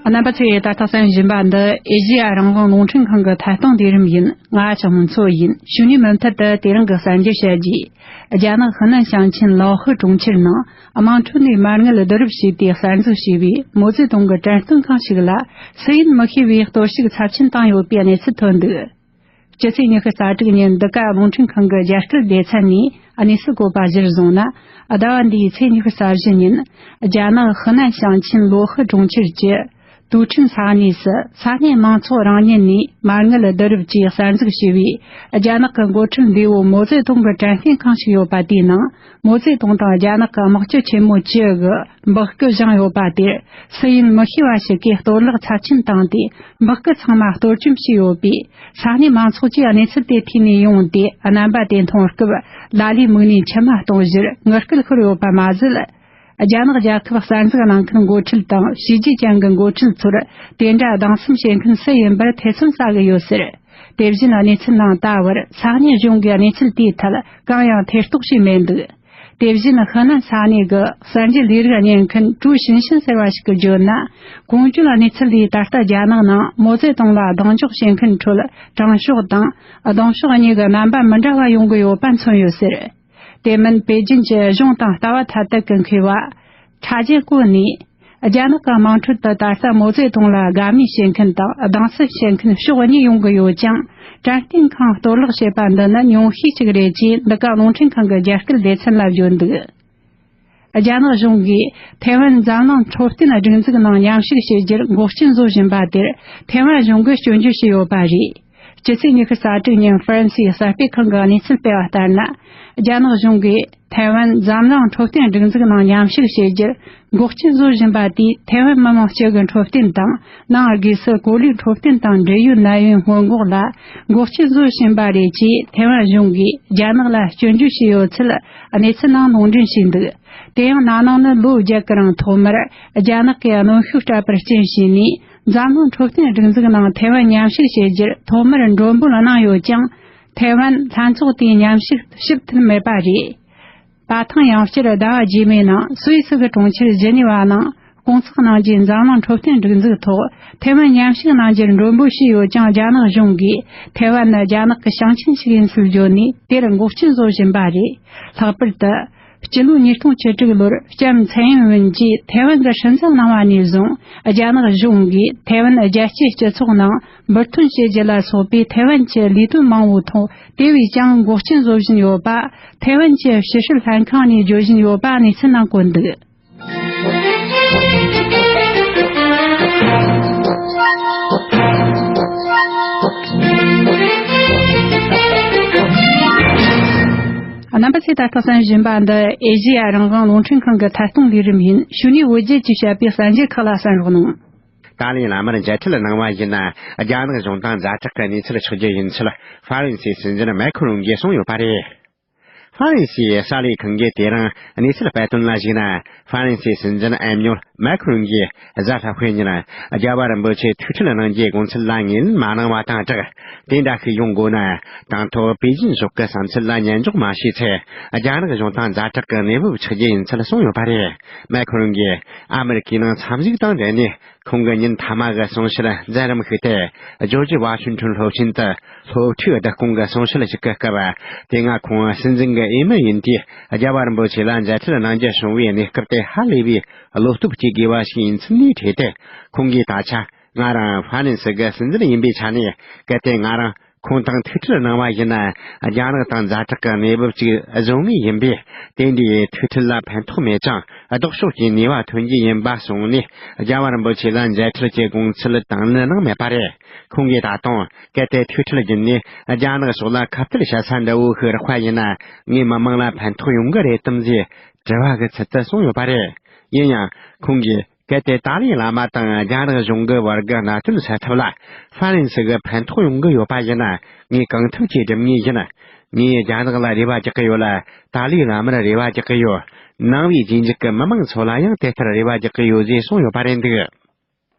རྣམ་པ་ཚོས་ད་ལྟ་གསན་བཞིན་པ་འདི་ཨེ་ཤེ་ཡ་རང་དབང་རླུང་འཕྲིན་ཁང་གི་ཐད་གཏོང་ལས་རིམ་ཡིན། ང་ཆུང་མཚོ་ཡིན། གཞུག་ནས་མུ་མཐུད་དུ་དེ་རིང་གི་གསར་འགྱུར་བཤད་རྒྱུ། རྒྱ་ནག་ཧི་ནན་ཞིང་ཆེན་ལའོ་ཧི་གྲོང་ཁྱེར་ནང་དམངས་ཁྲོད་ནས་མ་དངུལ་བསྡུ་རུབ་བྱས་ཏེ་གསར་འཛུགས་བྱས་པའི་མའོ་ཙེ་ཏུང་གི་དྲན་རྟེན་ཁང་ཞིག་ལ་སུ་ཡིན་མི་ཤེས་པའི་གཏོར་བཤིག་ཚབས་ཆེན་བཏང་ཡོད་པའི་གནས་ཚུལ་ཐོན་འདུག་སྤྱི་ཚེས་ཉི་ཤུ་རྩ་དྲུག་ཉིན་འདི་ག་རླུང་འཕྲིན་ཁང་གི་རྒྱ་སྐད་སྡེ་ཚན་ནས་གནས་ཚུལ་བཀོད་པ་གཞིར་བཟུང་ན། ཟླ་བ་འདིའི་ཚེས་ཉི་ཤུ་རྩ་བཞི་ཉིན་རྒྱ་ནག་ཧི་ནན་ཞིང་ཆེན་ལའོ་ཧི་གྲོང་ཁྱེར་གྱི་ཏུའུ་ཁྲིན་ས་གནས་སུ་ས་གནས་མང་ཚོགས་རང་ཉིད་ནས་མ་དངུལ་བསྡུ་རུབ་ཀྱིས་གསར་འཛུགས་བྱས་པའི་རྒྱ་ནག་གི་འགོ་ཁྲིད་འདས་པོ་མའོ་ཙེ་ཏུང་གི་དྲན་རྟེན་ཁང་ཞིག་ཡོད་པ་དེའི་ནང་། མའོ་ཙེ་ཏུང་དང་རྒྱ་ནག་གི་དམག་སྤྱི་ཆེན་མོ་བཅུ་གི་འབག་སྐུ་བཞེངས་ཡོད་པ་དེར་སུ་ཡིན་མི་ཤེས་པ་ཞིག་གིས་གཏོར་བརླག་ཚབས་ཆེན་བཏང་སྟེ། འབག་སྐུ་ཚང་མ་གཏོར་བཅོམ་བྱས་ཡོད་པས། ས་གནས་མང་ཚོགས་ཀྱིས་གནས་ཚུལ་དེ་ཐོས་ནས་ཡོང་སྟེ། རྣམ་པ་དེ་མཐོང་སྐབས་ལ་ལས་མིག་ནས་མཆི་མ་གཏོང་ཕྱིར་ངུ་སྐད་ཤོར་ཡོད་པ་མ་ཟད། རྒྱ་ནག་རྒྱལ་ཁབ་གསར་འཛུགས་གནང་མཁན་འགོ་ཁྲིད་དང་བྱས་རྗེས་ཅན་གྱི་འགོ་ཁྲིད་ཚོར་དེ་འདྲ་སྡང་སེམས་བྱེད་མཁན་སུ་ཡིན་པར་ཐེ་ཚོམ་ཟ་གི་ཡོད་ཟེར། དེ་བཞིན་གནས་ཚུལ་ནང་ལྟ་བར་ས་གནས་གཞུང་གིས་གནས་ཚུལ་དེའི་ཐད་གང་ཡང་ཐེ་གཏོགས་བྱས་མེད་འདུག་དེ་བཞིན་ཧི་ནན་ས་གནས་ཀྱི་གསར་འགྱུར་ལས་རིགས་གཉེར་མཁན་ཀྲུའུ་ཞིན་ཤིན་ཟེར་བ་ཞིག་གིས་བརྗོད་ན། གོང་བརྗོད་གནས་ཚུལ་ལས་ད་ལྟ་རྒྱ་ནག་ནང་མའོ་ཙེ་ཏུང་ལ་གདེང་འཇོག་བྱེད་མཁན་ཁྲོད་དྲང་ཕྱོགས་དང་གདོང་ཕྱོགས་གཉིས་ཀྱི་རྣམ་པ་མི་འདྲ་བ་ཡོང་གི་ཡོད་པ་མཚོན་ཡོད་ཟེར། དེ་མིན་པེ་ཅིན་གྱི་གཞུང་དང་ལྟ་བ་ཐ་དད་ཀྱི་མཁས་པ་ཁྲ་ཅན་ཀོ་ནས། རྒྱ་ནག་གི་དམངས་ཁྲོད་དུ་ད་ལྟ་མའོ་ཙེ་ཏུང་ལ་དགའ་མོས་བྱེད་མཁན་དང་སྡང་སེམས་བྱེད་མཁན་ཕྱོགས་གཉིས་ཡོང་གི་ཡོད་ཀྱང་། དྲན་རྟེན་ཁང་གཏོར་བརླག་བྱས་པ་འདི་ནི་ཉུང་ཤས་ཤིག་རེད་ཅེས་འདི་ག་རླུང་འཕྲིན་ཁང་གི་རྒྱ་སྐད་སྡེ་ཚན་ལ་བརྗོད་འདུག་རྒྱ་ནག་གཞུང་གིས་ཐའེ་ཝན་འཛམ་གླིང་འཕྲོད་བསྟེན་སྒྲིག་འཛུགས་ནང་མཉམ་ཞུགས་བྱེད་རྒྱུར་འགོག་རྐྱེན་བཟོ་བཞིན་པ་དེར་ཐའེ་ཝན་གཞུང་གིས་སྐྱོན་བརྗོད་བྱས་ཡོད་པ་རེད། སྤྱི་ཚེས་ཉི་ཤུ་རྩ་དྲུག་ཉིན་ཧྥ་རན་སིའི་གསར་སྤེལ་ཁང་གི་གནས་ཚུལ་སྤེལ་བ་ལྟར་ན། རྒྱ་ནག་གཞུང་གིས་ཐའེ་ཝན་འཛམ་གླིང་འཕྲོད་བསྟེན་སྒྲིག་འཛུགས་ནང་མཉམ་ཞུགས་བྱེད་རྒྱུར་འགོག་རྐྱེན་བཟོ་བཞིན་པ་དེས་ཐའེ་ཝན་མི་མང་སྤྱི་གི་འཕྲོད་བསྟེན་དང་། ནང་སྒོས་སུ་གོ་ལའི་འཕྲོད་བསྟེན་དང་འབྲེལ་ཡོད་ནད་ཡམས་སྔོན་འགོག་ལ་འགོག་རྐྱེན་བཟོ་བཞིན་པ་རེད་ཅེས་ཐའེ་ཝན་གཞུང་གིས་རྒྱ་ནག་ལ་སྐྱོན་བརྗོད་བྱས་ཡོད་ཚུལ་གནས་ཚུལ་ནང་ལུང་འདྲེན་བྱས་འདུག་དེ་ཡང་ན་ནིང་ནི་ལོ་བརྒྱད་ཀྱི་རིང་ཐོག་མར་རྒྱ་ནག་གིས་གནོན་ཤུགས་སྤྲད་པར་རྐྱེན་བྱས་ནས། འཛམ་གླིང་འཕྲོད་བསྟེན་སྒྲིག་འཛུགས་ནང་ཐའེ་ཝན་མཉམ་ཞུགས་བྱེད་རྒྱུར་ཐོག་མར་མགྲོན་འབོད་གནང་ཡོད་ཀྱང་། ཐའེ་ཝན་ལྷན་ཚོགས་དེའི་མཉམ་ཞུགས་ཞིབ་ཐུབ་མེད་པ་རེད། པ་ཐང་ཡང་བསྐྱར་ཟླ་བ་རྗེས་མའི་ནང་སུད་སི་གི་གྲོང་ཁྱེར་ཇི་ནི་ཝ་ནང་སྐོང་ཚོགས་གནང་རྗེས། འཛམ་གླིང་འཕྲོད་བསྟེན་སྒྲིག་འཛུགས་ཐོག་ཐའེ་ཝན་མཉམ་ཞུགས་གནང་རྒྱུར་མགྲོན་འབོད་བྱས་ཡོད་ཀྱང་། རྒྱ་ནག་གཞུང་གིས་ཐའེ་ཝན་ནི་རྒྱ་ནག་གི་ཞིང་ཆེན་ཞིག་ཡིན་ཚུལ་བརྗོད་ནས་དེར་འགོག་རྐྱེན་བཟོ་བཞིན་པ་རེད། ལྷག་པར་དུ། སྤྱི་ལོ་ཉིས་སྟོང་བཅུ་དྲུག་ལོར་ལྕམ་ཚའེ་ཡིན་ཝུན་གྱིས་ཐའེ་ཝན་གྱི་སྲིད་འཛིན་གནང་བ་ནས་བཟུང་། རྒྱ་ནག་གཞུང་གིས་ཐའེ་ཝན་རྒྱལ་སྤྱིའི་སྤྱི་ཚོགས་ནང་འབུར་ཐོན་བྱེད་རྒྱུ་ལ་སོགས་པའི་ཐའེ་ཝན་གྱི་ལས་དོན་མང་བོའི་ཐོག་དེ་བས་ཀྱང་འགོག་རྐྱེན་བཟོ་བཞིན་ཡོད་པ། ཐའེ་ཝན་གྱི་ཕྱི་སྲིད་ལྷན་ཁང་ནས་བརྗོད་བཞིན་ཡོད་པ་གནས་ཚུལ་ནང་བཀོད་འདུག་རྣམ་པ་ཚོས་ད་ལྟ་གསན་བཞིན་པ་འདི་ཨེ་ཤེ་ཡ་རང་དབང་རླུང་འཕྲིན་ཁང་གི་ཐད་གཏོང་ལས་རིམ་ཡིན། གཞུག་ནས་བོད་བརྒྱུད་ཀྱིས་བཤད་པའི་གསར་འགྱུར་ཁག་ལ་གསན་རོགས་གནང་། ཏཱ་ལའི་བླ་མར་མཇལ་འཕྲད་གནང་བ་ཡིན་ན། རྒྱ་ནག་གཞུང་དང་ཛ་དྲག་གི་གནས་ཚུལ་ཆགས་རྒྱུ་ཡིན་ཚུལ་ཧྥ་རན་སིའི་སྲིད་འཛིན་མེ་ཁོ་རུང་གིས་གསུངས་ཡོད་པ་རེད། ཧྥ་རན་སིའི་གསར་ལས་ཁང་གིས་དེ་རིང་གནས་ཚུལ་སྤེལ་དོན་ལ་གཞིགས་ན། ཧྥ་རན་སིའི་སྲིད་འཛིན་ཨེ་མྱུལ་མེ་ཁོ་རུང་གིས་གཟའ་ལྷག་པའི་ཉིན་རྒྱལ་བ་རིན་པོ་ཆེ་ཐུགས་ཁྲལ་གནང་རྒྱུའི་དགོངས་ཚུལ་ལ་ངོས་ལེན་མ་གནང་བ་དང་སྦྲགས། དེ་འདྲ་ཞིག་ཡོང་དགོས་ན། དང་ཐོག་པེ་ཅིན་ཕྱོགས་ཀྱི་བསམ་ཚུལ་ལ་ཉན་འཇོག་མ་བྱས་ཚེ། རྒྱ་ནག་གཞུང་དང་ཛ་དྲག་གི་གནས་བབ་ཆགས་རྒྱུ་ཡིན་ཚུལ་གསུངས་ཡོད་པ་རེད། མེ་ཁོ་རུང་གིས་ཨ་མེ་རི་ཀའི་ནང་འཚམས་གཟིགས་དང་འབྲེལ་ནས། ཁོང་གི་ཉིན་མཐའ་མ་གི་གསུང་བཤད་མཛད་རིམ་ཞིག་སྟེ། ཇོར་ཇི་ཝ་ཤིང་ཊོན་སློབ་ཆེན་དུ་སློབ་ཕྲུག་བསྡུ་སྐོང་གི་གསུང་བཤད་ཞིག་གི་སྐབས། དེ་སྔ་ཁོང་སྲིད་འཛིན་གྱི་འོས་མི་ཡིན་དུས། རྒྱལ་བ་རིན་པོ་ཆེ་ལ་མཇལ་འཕྲད་གནང་རྒྱུ་བྱུང་བའི་གནས་སྐབས་དེ་ཧ་ལས་པའི་བློ་སྟོབས་སྐྱེ་དགོས་པ་ཞིག་ཡིན་ཚུལ་ནས་འཕྲོས་ཏེ། ཁོང་གིས་ད་ཆ་ང་རང་ཧྥ་རན་སི་གི་སྲིད་འཛིན་ཡིན་པའི་ཆ་ནས། གལ་ཏེ་ང་རང་ཁོང་དང་ཐུག་འཕྲད་གནང་བ་ཡིན་ན། རྒྱ་ནག་དང་ཛ་དྲག་གི་གནས་བབ་ཅིག་བཟོ་ངེས་ཡིན་པས། དེ་འདྲའི་ཐུག་འཕྲད་ལ་ཕན་ཐོགས་མེད་ཀྱང་། ལྡོག་ཕྱོགས་ཀྱི་ནུས་པ་ཐོན་རྒྱུ་ཡིན་པ་གསུངས་ནས། རྒྱལ་བ་རིན་པོ་ཆེ་ལ་མཇལ་འཕྲད་ཀྱི་དགོངས་ཚུལ་དང་ལེན་གནང་མེད་པ་རེད། ཁོང་གིས་ད་དུང་། གལ་ཏེ་ཐུག་འཕྲད་བརྒྱུད་ནས་རྒྱ་ནག་ཕྱོགས་ལ་ཁ་གཏད་བྱ་ས་འདྲ་བོ་ཞིག་རག་པ་ཡིན་ན། ངའི་མི་མང་ལ་ཕན་ཐོགས་ཡོང་གི་རེད་དམ་ཞེས་དྲི་བ་གི་ཚུལ་དུ་གསུངས་ཡོད་པ་རེད། ཡིན་ཡང་། ཁོང་གིས། གལ་ཏེ་ཏཱ་ལའི་བླ་མ་དང་རྒྱ་ནག་གཞུང་གི་བར་གྱི་གནད་དོན་སེལ་ཐབས་ལ་ཧྥ་རན་སི་གི་ཕན་ཐོགས་ཡོང་གི་ཡོད་པ་ཡིན་ན། ངས་གང་ཐུབ་ཀྱིས་སྒྲུབ་ངེས་ཡིན། ངས་རྒྱ་ནག་ལ་རེ་བ་རྒྱག་གི་ཡོད་ལ། ཏཱ་ལའི་བླ་མར་རེ་བ་རྒྱག་གི་ཡོད། ནང་པའི་རྗེས་འཇུག་གི་མི་མང་ཚོ་ལ་ཡང་དེ་ལྟར་རེ་བ་རྒྱག་གི་ཡོད་ཅེས་གསུངས་ཡོད་པ་རེད་འདུག།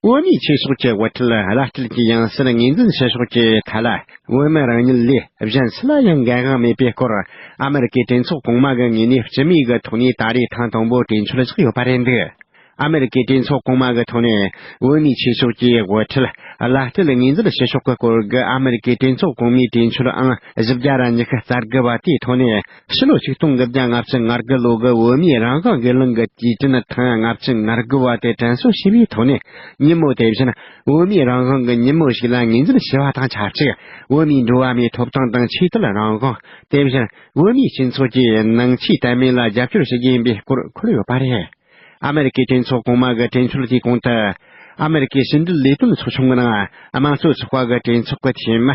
བོད་མིའི་ཆོས་ཕྱོགས་ཀྱི་དབུ་ཁྲིད་བླ་སྤྲུལ་གྱི་ཡང་སྲིད་ངོས་འཛིན་བྱེད་ཕྱོགས་ཀྱི་ཐད་ལ། བོད་མི་རང་ཉིད་ལས་གཞན་སུ་ལ་ཡང་འགན་དབང་མེད་པའི་སྐོར། ཨ་མེ་རི་ཀའི་གྲོས་ཚོགས་གོང་མ་གི་ངོས་ནས་སྤྱི་མོས་ཀྱི་ཐོག་ནས་ད་རེས་ཐེངས་དང་པོ་གྲོས་ཆོད་བཞག་ཡོད་པ་རེད་འདུག། ཨ་མེ་རི་ཀའི་གྲོས་ཚོགས་གོང་མ་གི་ཐོག་ནས། བོད་མིའི་ཆོས་ཕྱོགས་ཀྱི་དབུ་ཁྲིད་བླ་སྤྲུལ་ངོས་འཛིན་བྱེད་ཕྱོགས་ཀྱི་སྐོར་གྱི་ཨ་མེ་རི་ཀའི་གྲོས་ཚོགས་གོང་མའི་གྲོས་ཆོད་ཨང་བཞི་བརྒྱ་ར་ཉི་ཤུ་རྩ་དགུ་པ་དེའི་ཐོག་ནས། ཕྱི་ལོ་ཆིག་སྟོང་དགུ་བརྒྱ་ལྔ་བཅུ་ང་དགུ་ལོ་གི་བོད་མིའི་རང་དབང་སྒེར་ལངས་ཀྱི་དུས་དྲན་ཐེངས་ལྔ་བཅུ་ང་དགུ་པ་དེ་དྲན་གསོ་ཞུས་པའི་ཐོག་ནས། ཉིན་མོ་དེ་བཞིན་བོད་མིའི་རང་དབང་གི་ཉིན་མོ་ཞིག་ལ་ངོས་འཛིན་ཞུ་བ་དང་ཆབས་ཅིག། བོད་མིའི་འགྲོ་བ་མིའི་ཐོབ་ཐང་དང་ཆོས་དད་རང་དབང་། དེ་བཞིན་བོད་མིའི་སྤྱི་ཚོགས་ཀྱི་ནང་ཆོས་དད་མོས་ལ་རྒྱབ་སྐྱོར་ཞུ་རྒྱུ་ཡིན་པའི་སྐོར་འཁོད་ཡོད་པ་རེད། ཨ་མེ་རི་ཀའི་གྲོས་ཚོགས་གོང་མ་གི་གྲོས་ཆོད་དེའི་གོང་དུ། ཨ་མེ་རི་ཀའི་ཕྱི་འབྲེལ་ལས་དོན་ཚོགས་ཆུང་གི་ནང་དམངས་གཙོ་ཚོགས་པ་གི་གྲོས་ཚོགས་ཀྱི་འཐུས་མི་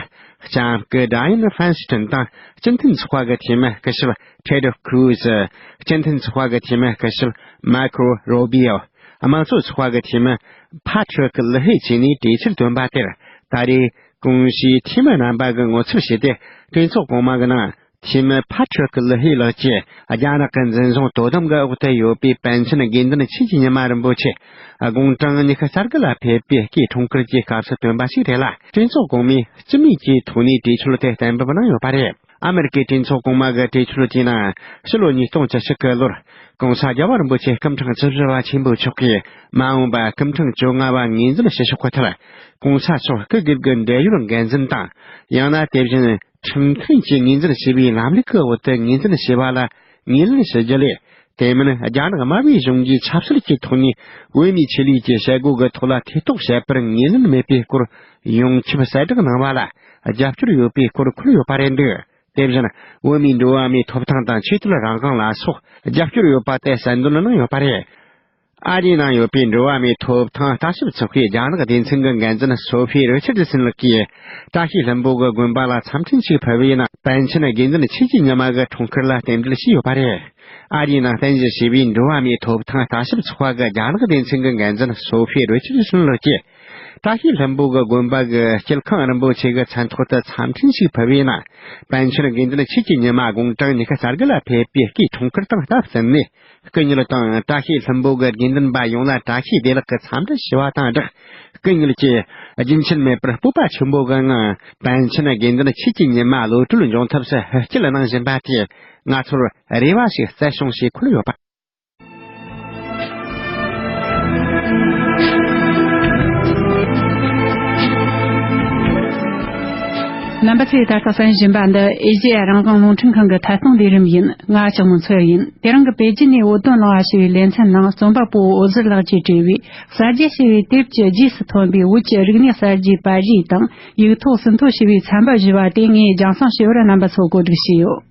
ལྕམ་སྐུ་Dianne Feinstein དང་། སྤྱི་མཐུན་ཚོགས་པ་གི་འཐུས་མི་སྐུ་ཞབས་Ted Cruz། སྤྱི་མཐུན་ཚོགས་པ་གི་འཐུས་མི་སྐུ་ཞབས་Marco Rubio། དམངས་གཙོ་ཚོགས་པ་གི་འཐུས་མི་Patrick Leahy བཅས་ནས་གྲོས་ཆོད་བཏོན་པ་དེར། ད་རེས་གོང་ཞུས་འཐུས་མི་རྣམ་པ་གིས་ངོ་སྤྲོད་བྱས་ཏེ། གྲོས་ཚོགས་གོང་མ་གི་ནང་། འཐུས་མི་Patrick Leahy ལགས་ཀྱིས་རྒྱ་ནག་གི་འཛིན་བཟུང་དོ་དམ་གྱི་འོག་ཏུ་ཡོད་པའི་པཎ་ཆེན་དགེ་འདུན་ཆོས་ཀྱི་ཉི་མ་རིན་པོ་ཆེ་དགུང་གྲངས་ཉི་ཤུ་རྩ་དགུ་ལ་ཕེབས་པའི་སྐུའི་འཁྲུངས་སྐར་གྱི་སྐབས་སུ་བཏོན་པ་ཞིག་རེད་ལ། གྲོས་ཚོགས་གོང་མས་སྤྱི་མོས་ཀྱི་ཐོག་ནས་གྲོས་ཆོད་དེ་གཏན་འབེབས་གནང་ཡོད་པ་རེད། ཨ་མེ་རི་ཀའི་གྲོས་ཚོགས་གོང་མ་གི་གྲོས་ཆོད་དེའི་ནང་། ཕྱི་ལོ་ཉིས་སྟོང་བཅུ་གཅིག་གི་ལོར། ྋགོང་ས་རྒྱལ་བ་རིན་པོ་ཆེ་སྐུ་ཕྲེང་བཅུ་བཞི་པ་ཆེན་པོ་མཆོག་གིས་མ་འོངས་པ་སྐུ་ཕྲེང་བཅོ་ལྔ་པ་ངོས་འཛིན་བྱེད་ཕྱོགས་ཀྱི་ཐད། ྋགོང་ས་མཆོག་སྐུ་སྒེར་གྱི་འབྲེལ་ཡོད་འགན་འཛིན་དང་། ཡང་ན་དེ་བཞིན་ཁྲིམས་མཐུན་གྱིས་ངོས་འཛིན་བྱས་པའི་ལམ་ལུགས་ཀྱི་འོག་ཏུ་ངོས་འཛིན་བྱས་པ་ལ་ངོས་ལེན་ཞུ་རྒྱུ་ལས། དེ་མིན་རྒྱ་ནག་དམར་པོའི་གཞུང་གིས་ཆབ་སྲིད་ཀྱི་ཐོག་ནས་བོད་མིའི་ཆོས་ལུགས་ཀྱི་བྱེད་སྒོ་གི་ཐོག་ལ་ཐེ་གཏོགས་བྱས་པར་ངོས་ལེན་མེད་པའི་སྐོར་ཡོངས་ཁྱབ་གསལ་བསྒྲགས་གནང་བ་ལ་རྒྱབ་སྐྱོར་ཡོད་པའི་སྐོར་འཁོད་ཡོད་པ་རེད་འདུག། དེ་བཞིན་བོད་མིའི་འགྲོ་བ་མིའི་ཐོབ་ཐང་དང་ཆོས་དད་རང་དབང་ལ་སོགས་རྒྱབ་སྐྱོར་ཡོད་པ་དེ་གསལ་འདོན་གནང་ཡོད་པ་རེད། ཨ་རིའི་ནང་ཡོད་པའི་འགྲོ་བ་མིའི་ཐོབ་ཐང་ལྟ་ཞིབ་ཚོགས་པའི་རྒྱ་ནག་སྡེ་ཚན་གྱི་འགན་འཛིན་སོ་ཕི་རི་ཆར་ཌི་སན་ལགས་ཀྱིས། བཀྲ་ཤིས་ལྷུན་པོ་གི་དགོན་པ་ལ་འཚམས་འཕྲིན་ཞིག་ཕུལ་བའི་ནང་། པཎ་ཆེན་དགེ་འདུན་ཆོས་ཀྱི་ཉི་མ་གི་འཁྲུངས་སྐར་ལ་རྟེན་འབྲེལ་ཞུས་ཡོད་པ་རེད། ཨ་རིའི་ནང་རྟེན་གཞི་བྱས་པའི་འགྲོ་བ་མིའི་ཐོབ་ཐང་ལྟ་ཞིབ་ཚོགས་པ་གི་རྒྱ་ནག་སྡེ་ཚན་གྱི་འགན་འཛིན་སོ་ཕི་རི་ཆར་ཌི་སན་ལགས་ཀྱིས། བཀྲ་ཤིས་ལྷུན་པོ་གི་དགོན་པ་གི་སྐྱིལ་ཁང་རིན་པོ་ཆེ་གི་མཚན་ཐོག་ཏུ་འཚམས་འཕྲིན་ཞིག་ཕུལ་བའི་ནང་། པཎ་ཆེན་དགེ་འདུན་ཆོས་ཀྱི་ཉི་མ་དགུང་གྲངས་ཉི་ཤུ་རྩ་དགུ་ལ་ཕེབས་པའི་སྐུའི་འཁྲུངས་སྐར་དང་སྟབས་བསྟུན་ནས། སྐུ་ཉིད་དང་བཀྲ་ཤིས་ལྷུན་པོ་གི་དགེ་འདུན་པ་ཡོངས་ལ་བཀྲ་ཤིས་བདེ་ལེགས་ཀྱི་འཚམས་འདྲི་ཞུ་བ་དང་སྦྲགས། སྐུ་ཉིད་ཀྱིས་རྒྱུན་ཆད་མེད་པར་སྤོབས་པ་ཆེན་པོ་གི་ངང་། པཎ་ཆེན་དགེ་འདུན་ཆོས་ཀྱི་ཉི་མ་གློད་གྲོལ་འབྱུང་ཐབས་སུ་ཧུར་བསྐྱེད་གནང་བཞིན་པ་དེས་ང་ཚོར་རེ་བ་ཞིག་སྩལ་བྱུང་ཞེས་འཁོད་ཡོད་པ། རྣམ་པ་ཚོས་ད་ལྟ་གསན་བཞིན་པ་འདི་ཨེ་ཤེ་ཡ་རང་དབང་རླུང་འཕྲིན་ཁང་གི་ཐད་གཏོང་ལས་རིམ་ཡིན། ང་ལྕགས་མོ་མཚོ་ཡིན། དེ་རིང་གི་པེ་ཅིན་ནས་བོད་དོན་གླེང་བ་ཞེས་པའི་ལེ་ཚན་ནང་རྩོམ་པ་པོ་འོད་ཟེར་ལགས་ཀྱིས་བྲིས་པའི་གསར་བརྗེ་ཞེས་པའི་དེབ་ཀྱི་རྗེས་སུ་ཐོན་པའི་བོད་ཀྱི་རིག་གནས་གསར་བརྗེའི་པར་རིས་དང་ཡིག་ཐོག་ཟིན་ཐོ་ཞེས་པའི་ཚན་པ་བཞི་པ་དེ་ངས་རྒྱང་སྲིང་ཞུ་བར་རྣམ་པ་ཚོ་གོ་སྒྲིག་བྱས་ཡོད།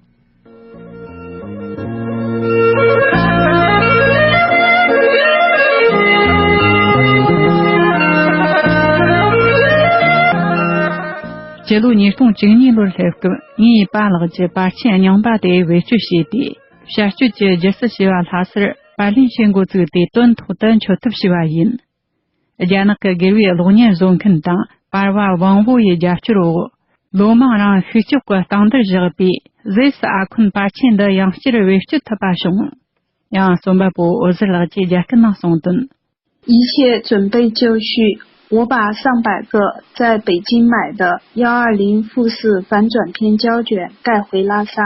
ཕྱི་ལོ་ཉིས་སྟོང་བཅུ་གཉིས་ལོར་སླེབས་སྐབས་ངའི་པཱ་ལགས་ཀྱིས་པར་ཆས་རྙིང་པ་དེ་བེད་སྤྱོད་བྱས་ཏེ། བྱ་སྤྱོད་ཀྱི་སྒྱུ་རྩལ་ཞེས་པ་ལྷ་སར་པར་ལེན་བྱེད་འགོ་བཙུགས་ཏེ། དོན་ཐོག་ཏུ་འཁྱོལ་ཐབས་བྱས་པ་ཡིན། རྒྱ་ནག་གི་སྒེར་བའི་གློག་བརྙན་བཟོ་མཁན་དང་པར་བ་ཝང་ཝུའུ་ཡི་རྒྱབ་སྐྱོར་འོག་ལོ་མང་རིང་ཤུགས་ལྕོག་གི་རྟིང་བརྡར་བཞག་པའི་ཟེ་སི་ཨ་ཁོན་པར་ཆས་འདི་ཡང་བསྐྱར་བེད་སྤྱོད་ཐུབ་པ་བྱུང་། ཡང་རྩོམ་པ་པོ་འོད་ཟེར་ལགས་ཀྱིས་རྒྱ་སྐད་ནང་གསུངས་དོན། 一切准备就绪，我把上百个在北京买的幺二零富士反转片胶卷带回拉萨。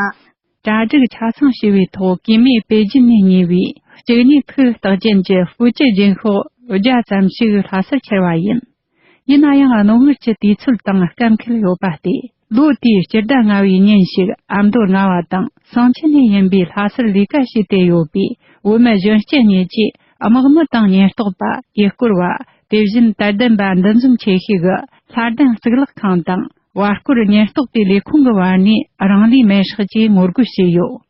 གྲ་སྒྲིག་ཆ་ཚང་བྱས་པའི་ཐོག་གུས་མོས་པེ་ཅིན་ནས་ཉོས་པའི་གཅིག་གཉིས་ཐིག་རྟགས་ཅན་གྱི་ཧྥུའུ་ཅི་རྒྱུན་ཤོག་བརྒྱ་ཙམ་ཞིག་ལྷ་སར་འཁྱེར་བ་ཡིན། ཡིན་ན་ཡང་རྣོ་ངར་གྱི་དུས་ཚོད་དང་སྐབས་འཁེལ་ཡོད་པ་སྟེ། ལོ་དེའི་སྤྱི་ཟླ་ལྔ་བའི་ཉིན་ཞིག་ཨ་མདོ་རྔ་བ་དང་ཟངས་ཆུ་ནས་ཡིན་པའི་ལྷ་སར་ལས་ཀ་བྱས་ཏེ་ཡོད་པའི་བོད་མི་གཞོན་སྐྱེས་གཉིས་ཀྱིས་དམག་མི་དང་ཉེན་རྟོག་པ། ཡུལ་སྐོར་བ། དེ་བཞིན་དད་ལྡན་པ་འདུ་འཛོམས་ཆེ་ཤོས་ཀྱི་ལྷ་ལྡན་གཙུག་ལག་ཁང་དང་། བར་སྐོར་ཉེན་རྟོག་པའི་ལས་ཁུངས་ཀྱི་བར་ནས་རང་ལས་མེར་སྲེག་བྱས་ངོ་རྒོལ་བྱས་ཡོད།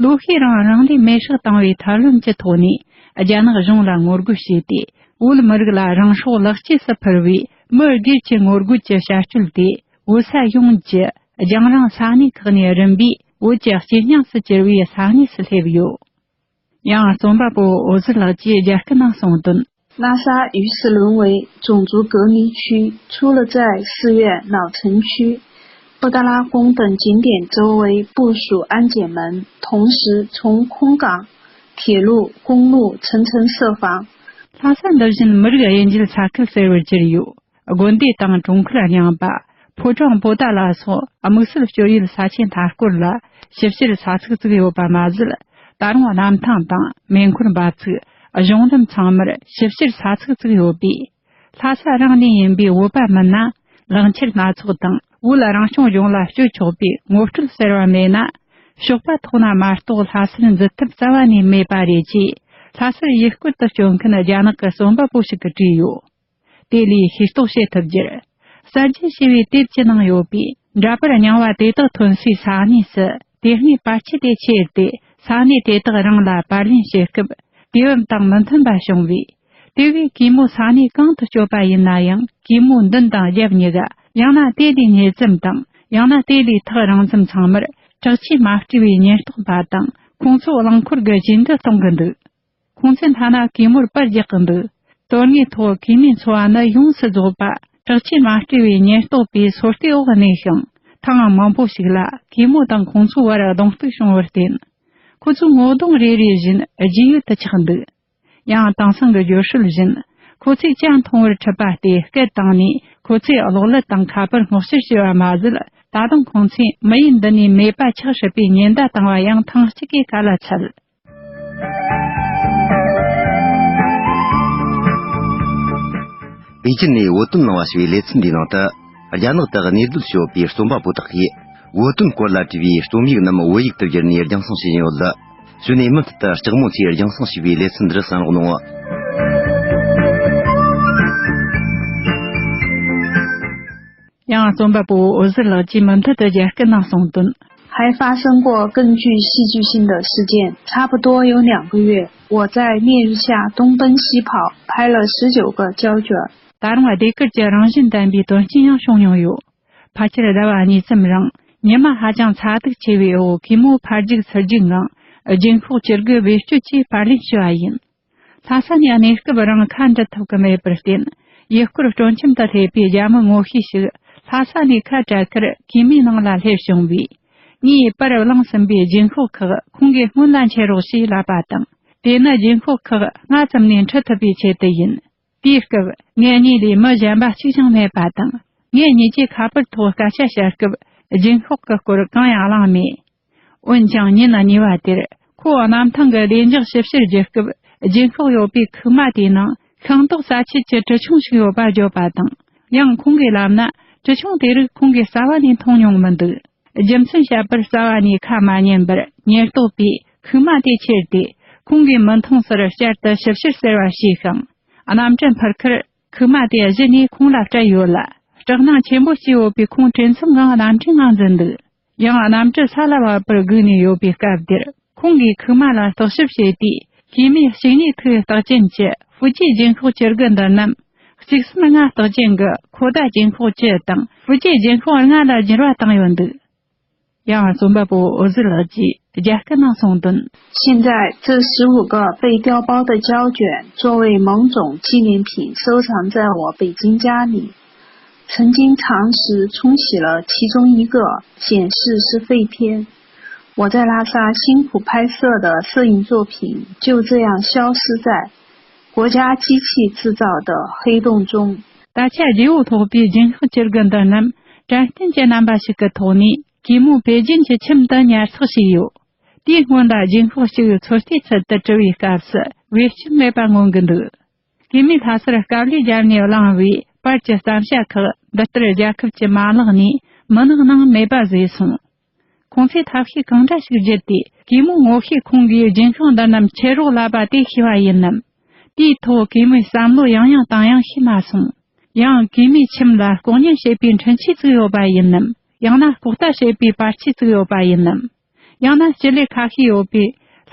ལོ་ཤས་རིང་རང་ལས་མེར་སྲེག་བཏང་བའི་ཐབས་ལམ་གྱི་ཐོག་ནས་རྒྱ་ནག་གཞུང་ལ་ངོ་རྒོལ་བྱས་ཏེ། བོད་མི་རིགས་ལ་རང་སྲོག་ལག་སྐྱེས་སུ་ཕུལ་བའི་མི་སྒེར་གྱི་ངོ་རྒོལ་གྱི་བྱ་སྤྱོད་དེ། བོད་ས་ཡོངས་ཀྱི་རྒྱང་རིང་ས་གནས་ཁག་ནས་རིམ་པས་བོད་ཀྱི་སྐྱེས་སྙིང་སུ་གྱུར་བའི་ས་གནས་སུ་སླེབས་ཡོད། ཡང་རྩོམ་པ་པོ་འོད་ཟེར་ལགས་ཀྱིས་རྒྱ་སྐད་ནང་གསུངས་དོན། 拉萨于此沦为种族隔离区，除了在寺院、老城区、布达拉宫等景点周围部署安检门，同时从空港、铁路、公路层层设防。 ལྷ་ས་འདི་བཞིན་མི་རིགས་དབྱེ་འབྱེད་ས་ཁུལ་ཟེར་བར་གྱུར་ཡོད། དགོན་སྡེ་དང་གྲོང་ཁུལ་རྙིང་པ། ཕོ་བྲང་པོ་ཏཱ་ལ་སོགས་དམིགས་བསལ་སྤྱོད་ཡུལ་ས་ཆའི་མཐའ་སྐོར་ལ་ཞིབ་བཤེར་ས་ཚིགས་བཙུགས་ཡོད་པ་མ་ཟད། ད་རུང་གནམ་ཐང་དང་མེ་འཁོར་འབབ་ཚུགས། གཞུང་ལམ་ཚང་མར་ཞིབ་བཤེར་ས་ཚིགས་བཙུགས་ཡོད་པས། ལྷ་ས་རང་ནས་ཡིན་པའི་བོད་པ་མིན་ན། ལག་འཁྱེར་སྣ་ཚོགས་དང་བོད་རང་སྐྱོང་ལྗོངས་ལ་སྤྱོད་ཆོག་པའི་ངོ་སྤྲོད་ཟེར་བ་མེད་ན། ཞོགས་པ་ཐོག་ན་མ་གཏོགས་ལྷ་སར་འཛུལ་ཐབས་རྩ་བ་ནས་མེད་པ་རེད་ཅེས། ལྷ་སར་ཡུལ་སྐོར་དུ་སྐྱོད་མཁན་རྒྱ་ནག་གི་རྩོམ་པ་པོ་ཞིག་གིས་བྲིས་ཡོད། དེ་ལས་ཤེས་རྟོགས་བྱེད་ཐུབ་རྒྱུར། གསར་བརྗེ་ཞེས་པའི་དེབ་ཀྱི་ནང་ཡོད་པའི་འདྲ་པར་རྙིང་བ་དེ་དག་ཐོན་སའི་ས་གནས་སུ། དེ་སྔའི་པར་ཆས་དེ་ཁྱེར་ཏེ། ས་གནས་དེ་དག་རང་ལ་པར་ལེན་བྱེད་སྐབས། དུས་བབ་དང་མི་མཐུན་པ་བྱུང་བས། དེ་བས་གུས་མོ་ས་གནས་གང་དུ་སྐྱོད་པ་ཡིན་ན་ཡང་། གུས་མོ་མདུན་དང་རྒྱབ་གཉིས་ཀ། ཡང་ན་དེ་ལས་ཉེ་ཙམ་དང་། ཡང་ན་དེ་ལས་ཐག་རིང་ཙམ་ཚང་མར། དྲག་ཆས་མ་སྤྲས་པའི་ཉེན་རྟོག་པ་དང་། ཁོང་ཚོ་རླངས་འཁོར་གྱི་རྗེས་འདེད་གཏོང་གི་འདུག། ཁོང་ཚོས་མཐའ་ན་གུས་མོར་པར་རྒྱག་གི་འདུག། དོན་དངོས་ཐོག་གུས་མོའི་འཚོ་བ་ནི་ཡོངས་སུ་རྫོགས་པ་དྲག་ཆས་མ་སྤྲས་པའི་ཉེན་རྟོག་པའི་སོ་ལྟའི་འོག་གནས་ཤིང་། ཐེངས་མང་པོ་ཞིག་ལ་གུས་མོ་དང་ཁོང་ཚོའི་བར་གདོང་གཏུག་བྱུང་བར་བརྟེན། ཁོ་ཚོའི་ངོ་གདོང་རེ་རེ་བཞིན་རྗེས་ཡོལ་དུ་ཆགས་འདུག། ཡང་དེང་སང་གི་སྦྱོར་སྲོལ་བཞིན། ཁོ་ཚོས་ཇ་འཐུང་བར་ཁྲིད་པ་སྟེ། སྐད་བཏང་ནས་ཁོ་ཚོས་གློག་ཀླད་དང་ཁ་པར་སྔོག་བཤེར་བྱས་པ་མ་ཟད། ད་དུང་ཁོང་ཚོས་མི་ཡུལ་འདི་ནས་མེད་པ་ཆགས་སྲིད་པའི་ཉེན་བརྡ་བཏང་བ་ཡང་ཐེངས་གཅིག་གིས་ག་ལ་ཚད། པེ་ཅིན་ནས་བོད་དོན་གནང་བ་ཞེས་པའི་ལེ་ཚན་འདིའི་ནང་དུ། རྒྱ་ནག་ཏུ་གནས་སྡོད་བྱེད་པའི་རྩོམ་པ་པོ་དག་གིས། བོད་དོན་སྐོར་ལ་བྲིས་པའི་རྩོམ་ཡིག་རྣམས་བོད་ཡིག་ཏུ་བསྒྱུར་ནས་རྒྱང་སྲིང་བྱེད་བཞིན་ཡོད་ལ། གཞི་ནས་མུ་མཐུད་དུ་ལྕགས་མོ་ཚོས་རྒྱང་སྲིང་བྱས་པའི་ལེ་ཚན་འདིར་གསན་རོགས་གནང་། ཡང་རྩོམ་པ་པོ་འོད་ཟེར་ལགས་ཀྱིས་མུ་མཐུད་དུ་རྒྱ་སྐད་ནང་གསུངས་དོན། 还发生过更具戏剧性的事件。差不多有两个月，我在烈日下东奔西跑，拍了十九个胶卷。 ད་རུང་ཟློས་གར་གྱི་རང་བཞིན་ལྡན་པའི་དོན་རྐྱེན་ཡང་བྱུང་མྱོང་ཡོད། ཕལ་ཆེར་ཟླ་བ་གཉིས་ཙམ་རིང་། ཉི་མ་ཧ་ཅང་ཚ་གདུག་ཆེ་བའི་འོག་གུས་མོ་ཕར་རྒྱུག་ཚུར་རྒྱུག་ངང་། རྒྱུན་ཤོག་བཅུ་དགུ་བེད་སྤྱོད་ཀྱིས་པར་ལེན་བྱས་པ་ཡིན། ལྷ་ས་ནས་གནས་སྐབས་རང་ཁ་འབྲལ་ཐུབ་ཀྱི་མེད་པར་བརྟེན། ཡུལ་སྐོར་སྤྲོ་འཆམ་དུ་སླེབས་པའི་རྒྱ་མི་ངོ་ཤེས་ཤིག་ལྷ་ས་ནས་ཁ་བྲལ་ཁར་གུས་མོའི་ནང་ལ་སླེབས་བྱུང་བས། ངས་པར་བླངས་ཟིན་པའི་རྒྱུན་ཤོག་ཁག་ཁོང་གི་སྔོན་ལ་འཁྱེར་རོགས་ཞེས་ལབ་པ་དང་། དེ་ནི་རྒྱུན་ཤོག་ཁག་སྔ་ཙམ་ནས་འཁྲུད་ཐུབ་པའི་ཆེད་དུ་ཡིན། དེའི་སྐབས་ངེད་གཉིས་ལས་མི་གཞན་པ་གཅིག་ཀྱང་མེད་པ་དང་། ངེད་གཉིས་ཀྱིས་ཁ་པར་ཐོག་སྐད་ཆ་བཤད་སྐབས་རྒྱུན་ཤོག་གི་སྐོར་གང་ཡང་གླེང་མེད། འོན་ཀྱང་ཉིན་གཉིས་པ་དེར་ཁོ་གནམ་ཐང་གི་བདེ་འཇགས་ཞིབ་བཤེར་བགྱི་སྐབས་རྒྱུན་ཤོག་ཡོད་པའི་ཁུག་མ་དེའི་ནང་ཤིང་ཏོག་རྩ་ཆེད་ཀྱི་གྲི་ཆུང་ཞིག་ཡོད་པ་བརྗོད་པ་དང་། ཡང་ཁོང་གིས་ལབ་ན་གྲི་ཆུང་དེ་རིགས་ཁོང་གིས་རྩ་བ་ནས་མཐོང་མྱོང་མི་འདུག། རྒྱུ་མཚན་བཤད་པར་རྩ་བ་ནས་ཁ་མ་ཉན་པར་ཉེན་རྟོག་པས་ཁུག་མ་དེ་ཁྱེར་ཏེ་ཁོང་གིས་མི་མཐོང་སར་བསྐྱར་དུ་ཞིབ་བཤེར་ཟེར་བ་བྱས་ཤིང་། གནམ་གྲུ་འཕུར་ཁར་ཁུག་མ་དེ་གཞི་ནས་ཁོང་ལ་སྤྲད་ཡོད་ལ། སྐྲག་སྣང་ཆེན་པོ་སྐྱེས་ཡོད་པས་ཁོང་བྲེལ་འཚུབ་ངང་གནམ་གྲུའི་ངང་འཛུལ་འདུག། ཡང་གནམ་གྲུ་ས་ལ་བབས་པར་སྒུག་ནས་ཡོད་པའི་སྐབས་དེར་ཁོང་གིས་ཁུག་མ་ལ་བརྟག་ཞིབ་བྱས་དུས། གུས་མོའི་གཅིག་གཉིས་ཐིག་རྟགས་ཅན་གྱི་ཧྥུ་ཅི་རྒྱུན་ཤོག་བཅུ་དགུ་འདི་རྣམས་ གཅིག་གསུམ་ལྔ་རྟགས་ཅན་གྱི་ཁོ་ད་རྒྱུན་ཤོག་བཅུ་དང་ཧྥུ་ཅན་རྒྱུན་ཤོག་ལྔ་ལ་འགྱུར་བ་བཏང་ཡོད་འདུག། ཡང་རྩོམ་པ་པོ་འོད་ཟེར་ལགས་ཀྱིས་རྒྱ་སྐད་ནང་གསུངས་དོན། 现在这十五个被调包的胶卷作为某种纪念品收藏在我北京家里，曾经尝试冲洗了其中一个，显示是废片。我在拉萨辛苦拍摄的摄影作品就这样消失在国家机器制造的黑洞中。 ད་ཆ་རྗེ་བོ་ཐོག་པའི་རྒྱུན་ཤོག་བཅུ་དགུ་འདི་རྣམས་དྲན་རྟེན་གྱི་རྣམ་པ་ཞིག་གི་ཐོག་ནས་གུས་མོ་པེ་ཅིན་གྱི་ཁྱིམ་དུ་ཉར་ཚགས་བྱས་ཡོད། དེའི་སྔོན་ལ་རྒྱུན་ཤོག་གཅིག་ཚོད་ལྟའི་ཚུལ་དུ་བྲི་བའི་སྐབས་སུ་བེད་སྤྱོད་མེད་པ་མངོན་གྱི་འདུག། གུས་མོས་ལྷ་སར་དཀའ་ལས་བརྒྱབ་ནས་བླངས་པའི་པར་གྱི་བརྩམས་བྱ་ཁག་འདི་ལྟར་རྒྱལ་ཁབ་ཀྱི་མ་ལག་ནས་མུན་ནག་ནང་མེད་པ་བཟོས་སོང་། ཁོང་ཚོས་ཐབས་ཤེས་གང་འདྲ་ཞིག་བརྒྱུད་དེ་གུས་མོ་ངོ་ཤེས་ཁོང་གིས་རྒྱུན་ཤོག་འདི་རྣམས་ཁྱེར་རོགས་ལབ་པ་དེ་ཤེས་པ་ཡིན་ནམ། དེའི་ཐོག་གུས་མོས་བསམ་བློ་ཡང་ཡང་བཏང་ཡང་ཤེས་མ་སོང་། ཡང་གུས་མོའི་ཁྱིམ་ལ་ལྐོག་ཉན་བྱེད་པའི་འཕྲིན་ཆས་བཙུགས་ཡོད་པ་ཡིན་ནམ། ཡང་ན་ལྐོག་ལྟ་བྱེད་པའི་པར་ཆས་བཙུགས་ཡོད་པ་ཡིན་ནམ། ཡང་ན་སྤྱི་ལེ་ཁ་ཤས་ཡོད་པའི་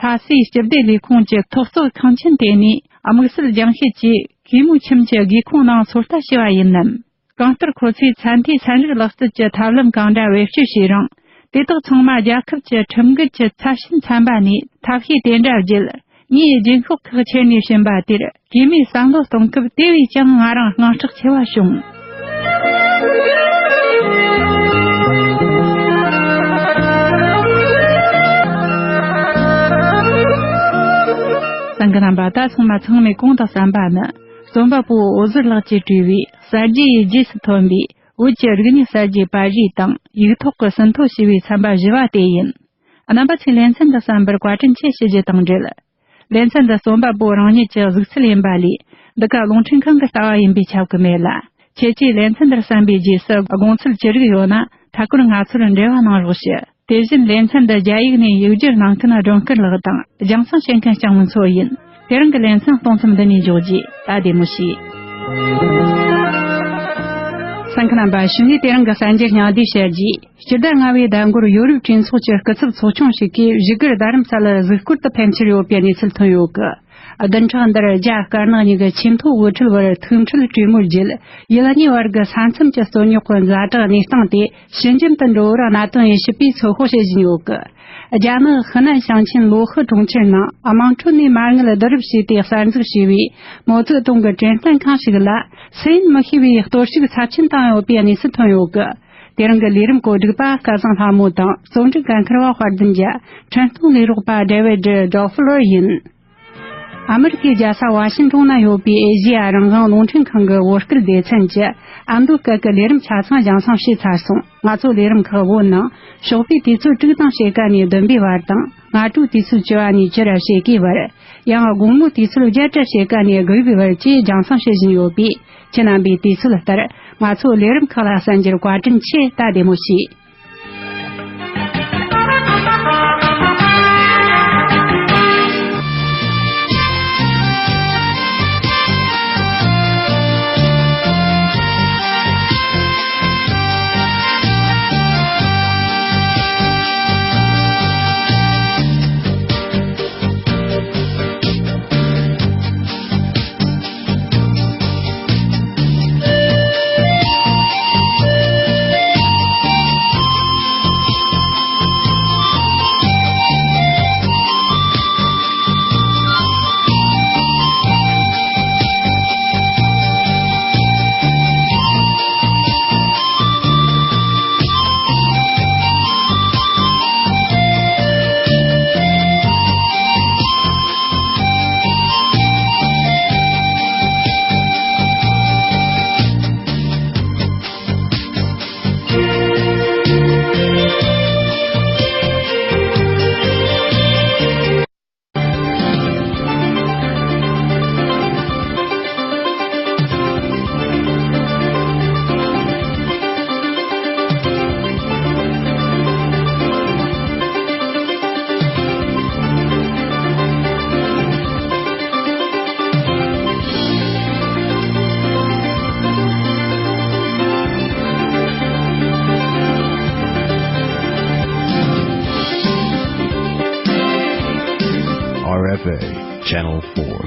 ལྷ་སའི་སྤྱི་བདེ་ལས་ཁུངས་ཀྱི་ཐོག་གཙོ་ཁང་ཆེན་དེ་ནས་དམིགས་བསལ་སྦྱང་བྱེད་ཀྱིས་གུས་མོའི་ཁྱིམ་གྱི་སྒེའུ་ཁུང་ནང་ཚོད་ལྟ་བྱས་པ་ཡིན་ནམ། གང་ལྟར་ཁོ་ཚོས་ཚད་མཐོའི་ཚན་རིག་ལག་རྩལ་གྱི་ཐབས་ལམ་གང་འདྲ་བེད་སྤྱོད་བྱས་རུང་། དེ་དག་ཚང་མ་རྒྱལ་ཁབ་ཀྱི་ཁྲིམས་འགལ་གྱི་ཚབས་ཆེན་ཚན་པ་ནས་ཐབས་ཤེས་དེ་འདྲ་བརྒྱུད། ངས་རྒྱུན་ཤོག་ཁག་ཁྱེར་ནས་ཕྱིན་པ་དེར་གུས་མོས་བསམ་བློ་གཏོང་སྐབས་དེ་བས་ཀྱང་ང་རང་དངངས་སྐྲག་ཆེ་བ་བྱུང་། གསན་མཁན་རྣམ་པ། ད་ཚང་མ་ཚང་མས་གོང་དུ་གསན་པ་ནི། རྩོམ་པ་པོ་འོད་ཟེར་ལགས་ཀྱིས་བྲིས་པའི་གསར་བརྗེ་ཡི་རྗེས་སུ་ཐོན་པའི་བོད་ཀྱི་རིག་གནས་གསར་བརྗེའི་པར་རིས་དང་ཡིག་ཐོག་གི་ཟིན་ཐོ་ཞེས་པའི་ཚན་པ་བཞི་བ་དེ་ཡིན། རྣམ་པ་ཚོས་ལེ་ཚན་འདི་གསན་པར་བཀའ་དྲིན་ཆེ་ཞུ་རྒྱུ་དང་འབྲེལ། ལེ་ཚན་འདི་རྩོམ་པ་པོ་རང་ཉིད་ཀྱི་གཟིགས་ཚུལ་ཡིན་པ་ལས། འདི་ག་རླུང་འཕྲིན་ཁང་གི་ལྟ་བ་ཡིན་པས་ཁྱབ་ཀྱི་མེད་ལ། ཁྱེད་ཀྱིས་ལེ་ཚན་འདིར་གསན་པའི་རྗེས་སུ་དགོངས་ཚུལ་ཅི་རིགས་ཡོད་ན་མཐའ་སྐོར་ང་ཚོར་འབྲེལ་བ་གནང་རོགས་ཞུ། དེ་བཞིན་ལེ་ཚན་འདི་རྒྱ་ཡིག་ནས་ཡིག་སྒྱུར་གནང་མཁན་སྒྲོན་དཀར་ལགས་དང་རྒྱང་སྲིང་བྱེད་མཁན་ལྕགས་མོ་མཚོ་ཡིན། དེ་རིང་གི་ལེ་ཚན་གཏོང་མཚམས་འདི་ནས་འཇོག་རྒྱུ། ད་བདེ་མོ་བྱོས། གསན་མཁན་རྣམ་པ། གཞུག་ནས་དེ་རིང་གི་གསར་འགྱུར་སྙིང་བསྡུས་བཤད་རྒྱུ། སྤྱི་ཟླ་ལྔ་པའི་ཟླ་འགོར་ཡོ་རོབ་གྲོས་ཚོགས་ཀྱི་སྐུ་ཚབ་ཚོགས་ཆུང་ཞིག་གིས་བཞུགས་སྒར་རྡ་རམ་ས་ལར་གཟིགས་སྐོར་དུ་ཕེབས་འཆར་ཡོད་པའི་གནས་ཚུལ་ཐོན་ཡོད་གི། བདུན་ཕྲག་འདིར་རྒྱ་དཀར་ནག་གཉིས་ཀྱི་ཆེས་མཐོའི་དབུ་ཁྲིད་བར་ཐུག་འཕྲད་གྲོས་མོལ་བརྒྱུད། ཡུལ་གཉིས་བར་གྱི་ས་མཚམས་ཀྱི་རྩོད་རྙོག་གི་ཛ་དྲག་གནས་སྟངས་དེ་ཞི་འཇམ་དུ་འགྲོ་བར་གནད་དོན་དབྱེ་ཞིབ་པས་ཚོད་དཔག་བྱེད་བཞིན་ཡོད་གི། རྒྱ་ནག་ཧི་ནན་ཞིང་ཆེན་ལོ་ཧི་གྲོང་ཁྱེར་ནང་དམངས་ཁྲོད་ནས་མ་དངུལ་བསྡུ་རུབ་བྱས་ཏེ་གསར་འཛུགས་བྱས་པའི་མའོ་ཙེ་ཏུང་གི་དྲན་རྟེན་ཁང་ཞིག་ལ་སུ་ཡིན་མི་ཤེས་པའི་གཏོར་བཤིག་ཚབས་ཆེན་བཏང་ཡོད་པའི་གནས་ཚུལ་ཐོན་ཡོད་གི། དེ་རིང་གི་ལས་རིམ་གོ་སྒྲིག་པ་སྐལ་བཟང་ལྷ་མོ་དང་། རྩོམ་སྒྲིག་འགན་འཁུར་བ་དཔལ་ལྡན་རྒྱལ། འཕྲིན་གཏོང་ལས་རོགས་པ་ཌེ་ཝིད་ཌོ་ཕུ་ལར་ཡིན། ཨ་མི་རི་ཀའི་རྒྱལ་ས་ཝ་ཤིང་ཏོང་ན་ཡོད་པའི་ཨེ་ཤེ་ཡ་རང་དབང་རླུང་འཕྲིན་ཁང་གི་བོད་སྐད་སྡེ་ཚན་གྱིས་ཨ་མདོ་སྐད་ཀྱི་ལས་རིམ་ཆ་ཚང་རྒྱང་སྲིང་བྱས་ཚར་སོང་། ང་ཚོ་ལས་རིམ་ཁག་བོད་ནང་ཞོགས་པའི་དུས་ཚོད་དྲུག་དང་ཕྱེད་ཀ་ནས་བདུན་པའི་བར་དང་། སྔ་དྲོའི་དུས་ཚོད་བཅུ་པ་ནས་བཅུ་ར་ཕྱེད་ཀའི་བར། ཡང་དགོང་མོའི་དུས་ཚོད་བརྒྱད་ར་ཕྱེད་ཀ་ནས་དགུ་པའི་བར་བཅས་རྒྱང་སྲིང་བྱེད་བཞིན་ཡོད་པས། ཁྱེད་རྣམ་པས་དུས་ཚོད་ལྟར་ང་ཚོའི་ལས་རིམ་ཁག་ལ་གསན་རྒྱུར་བཀའ་དྲིན་ཆེ། ད་བདེ་མོ་བྱོས། R F A Channel four.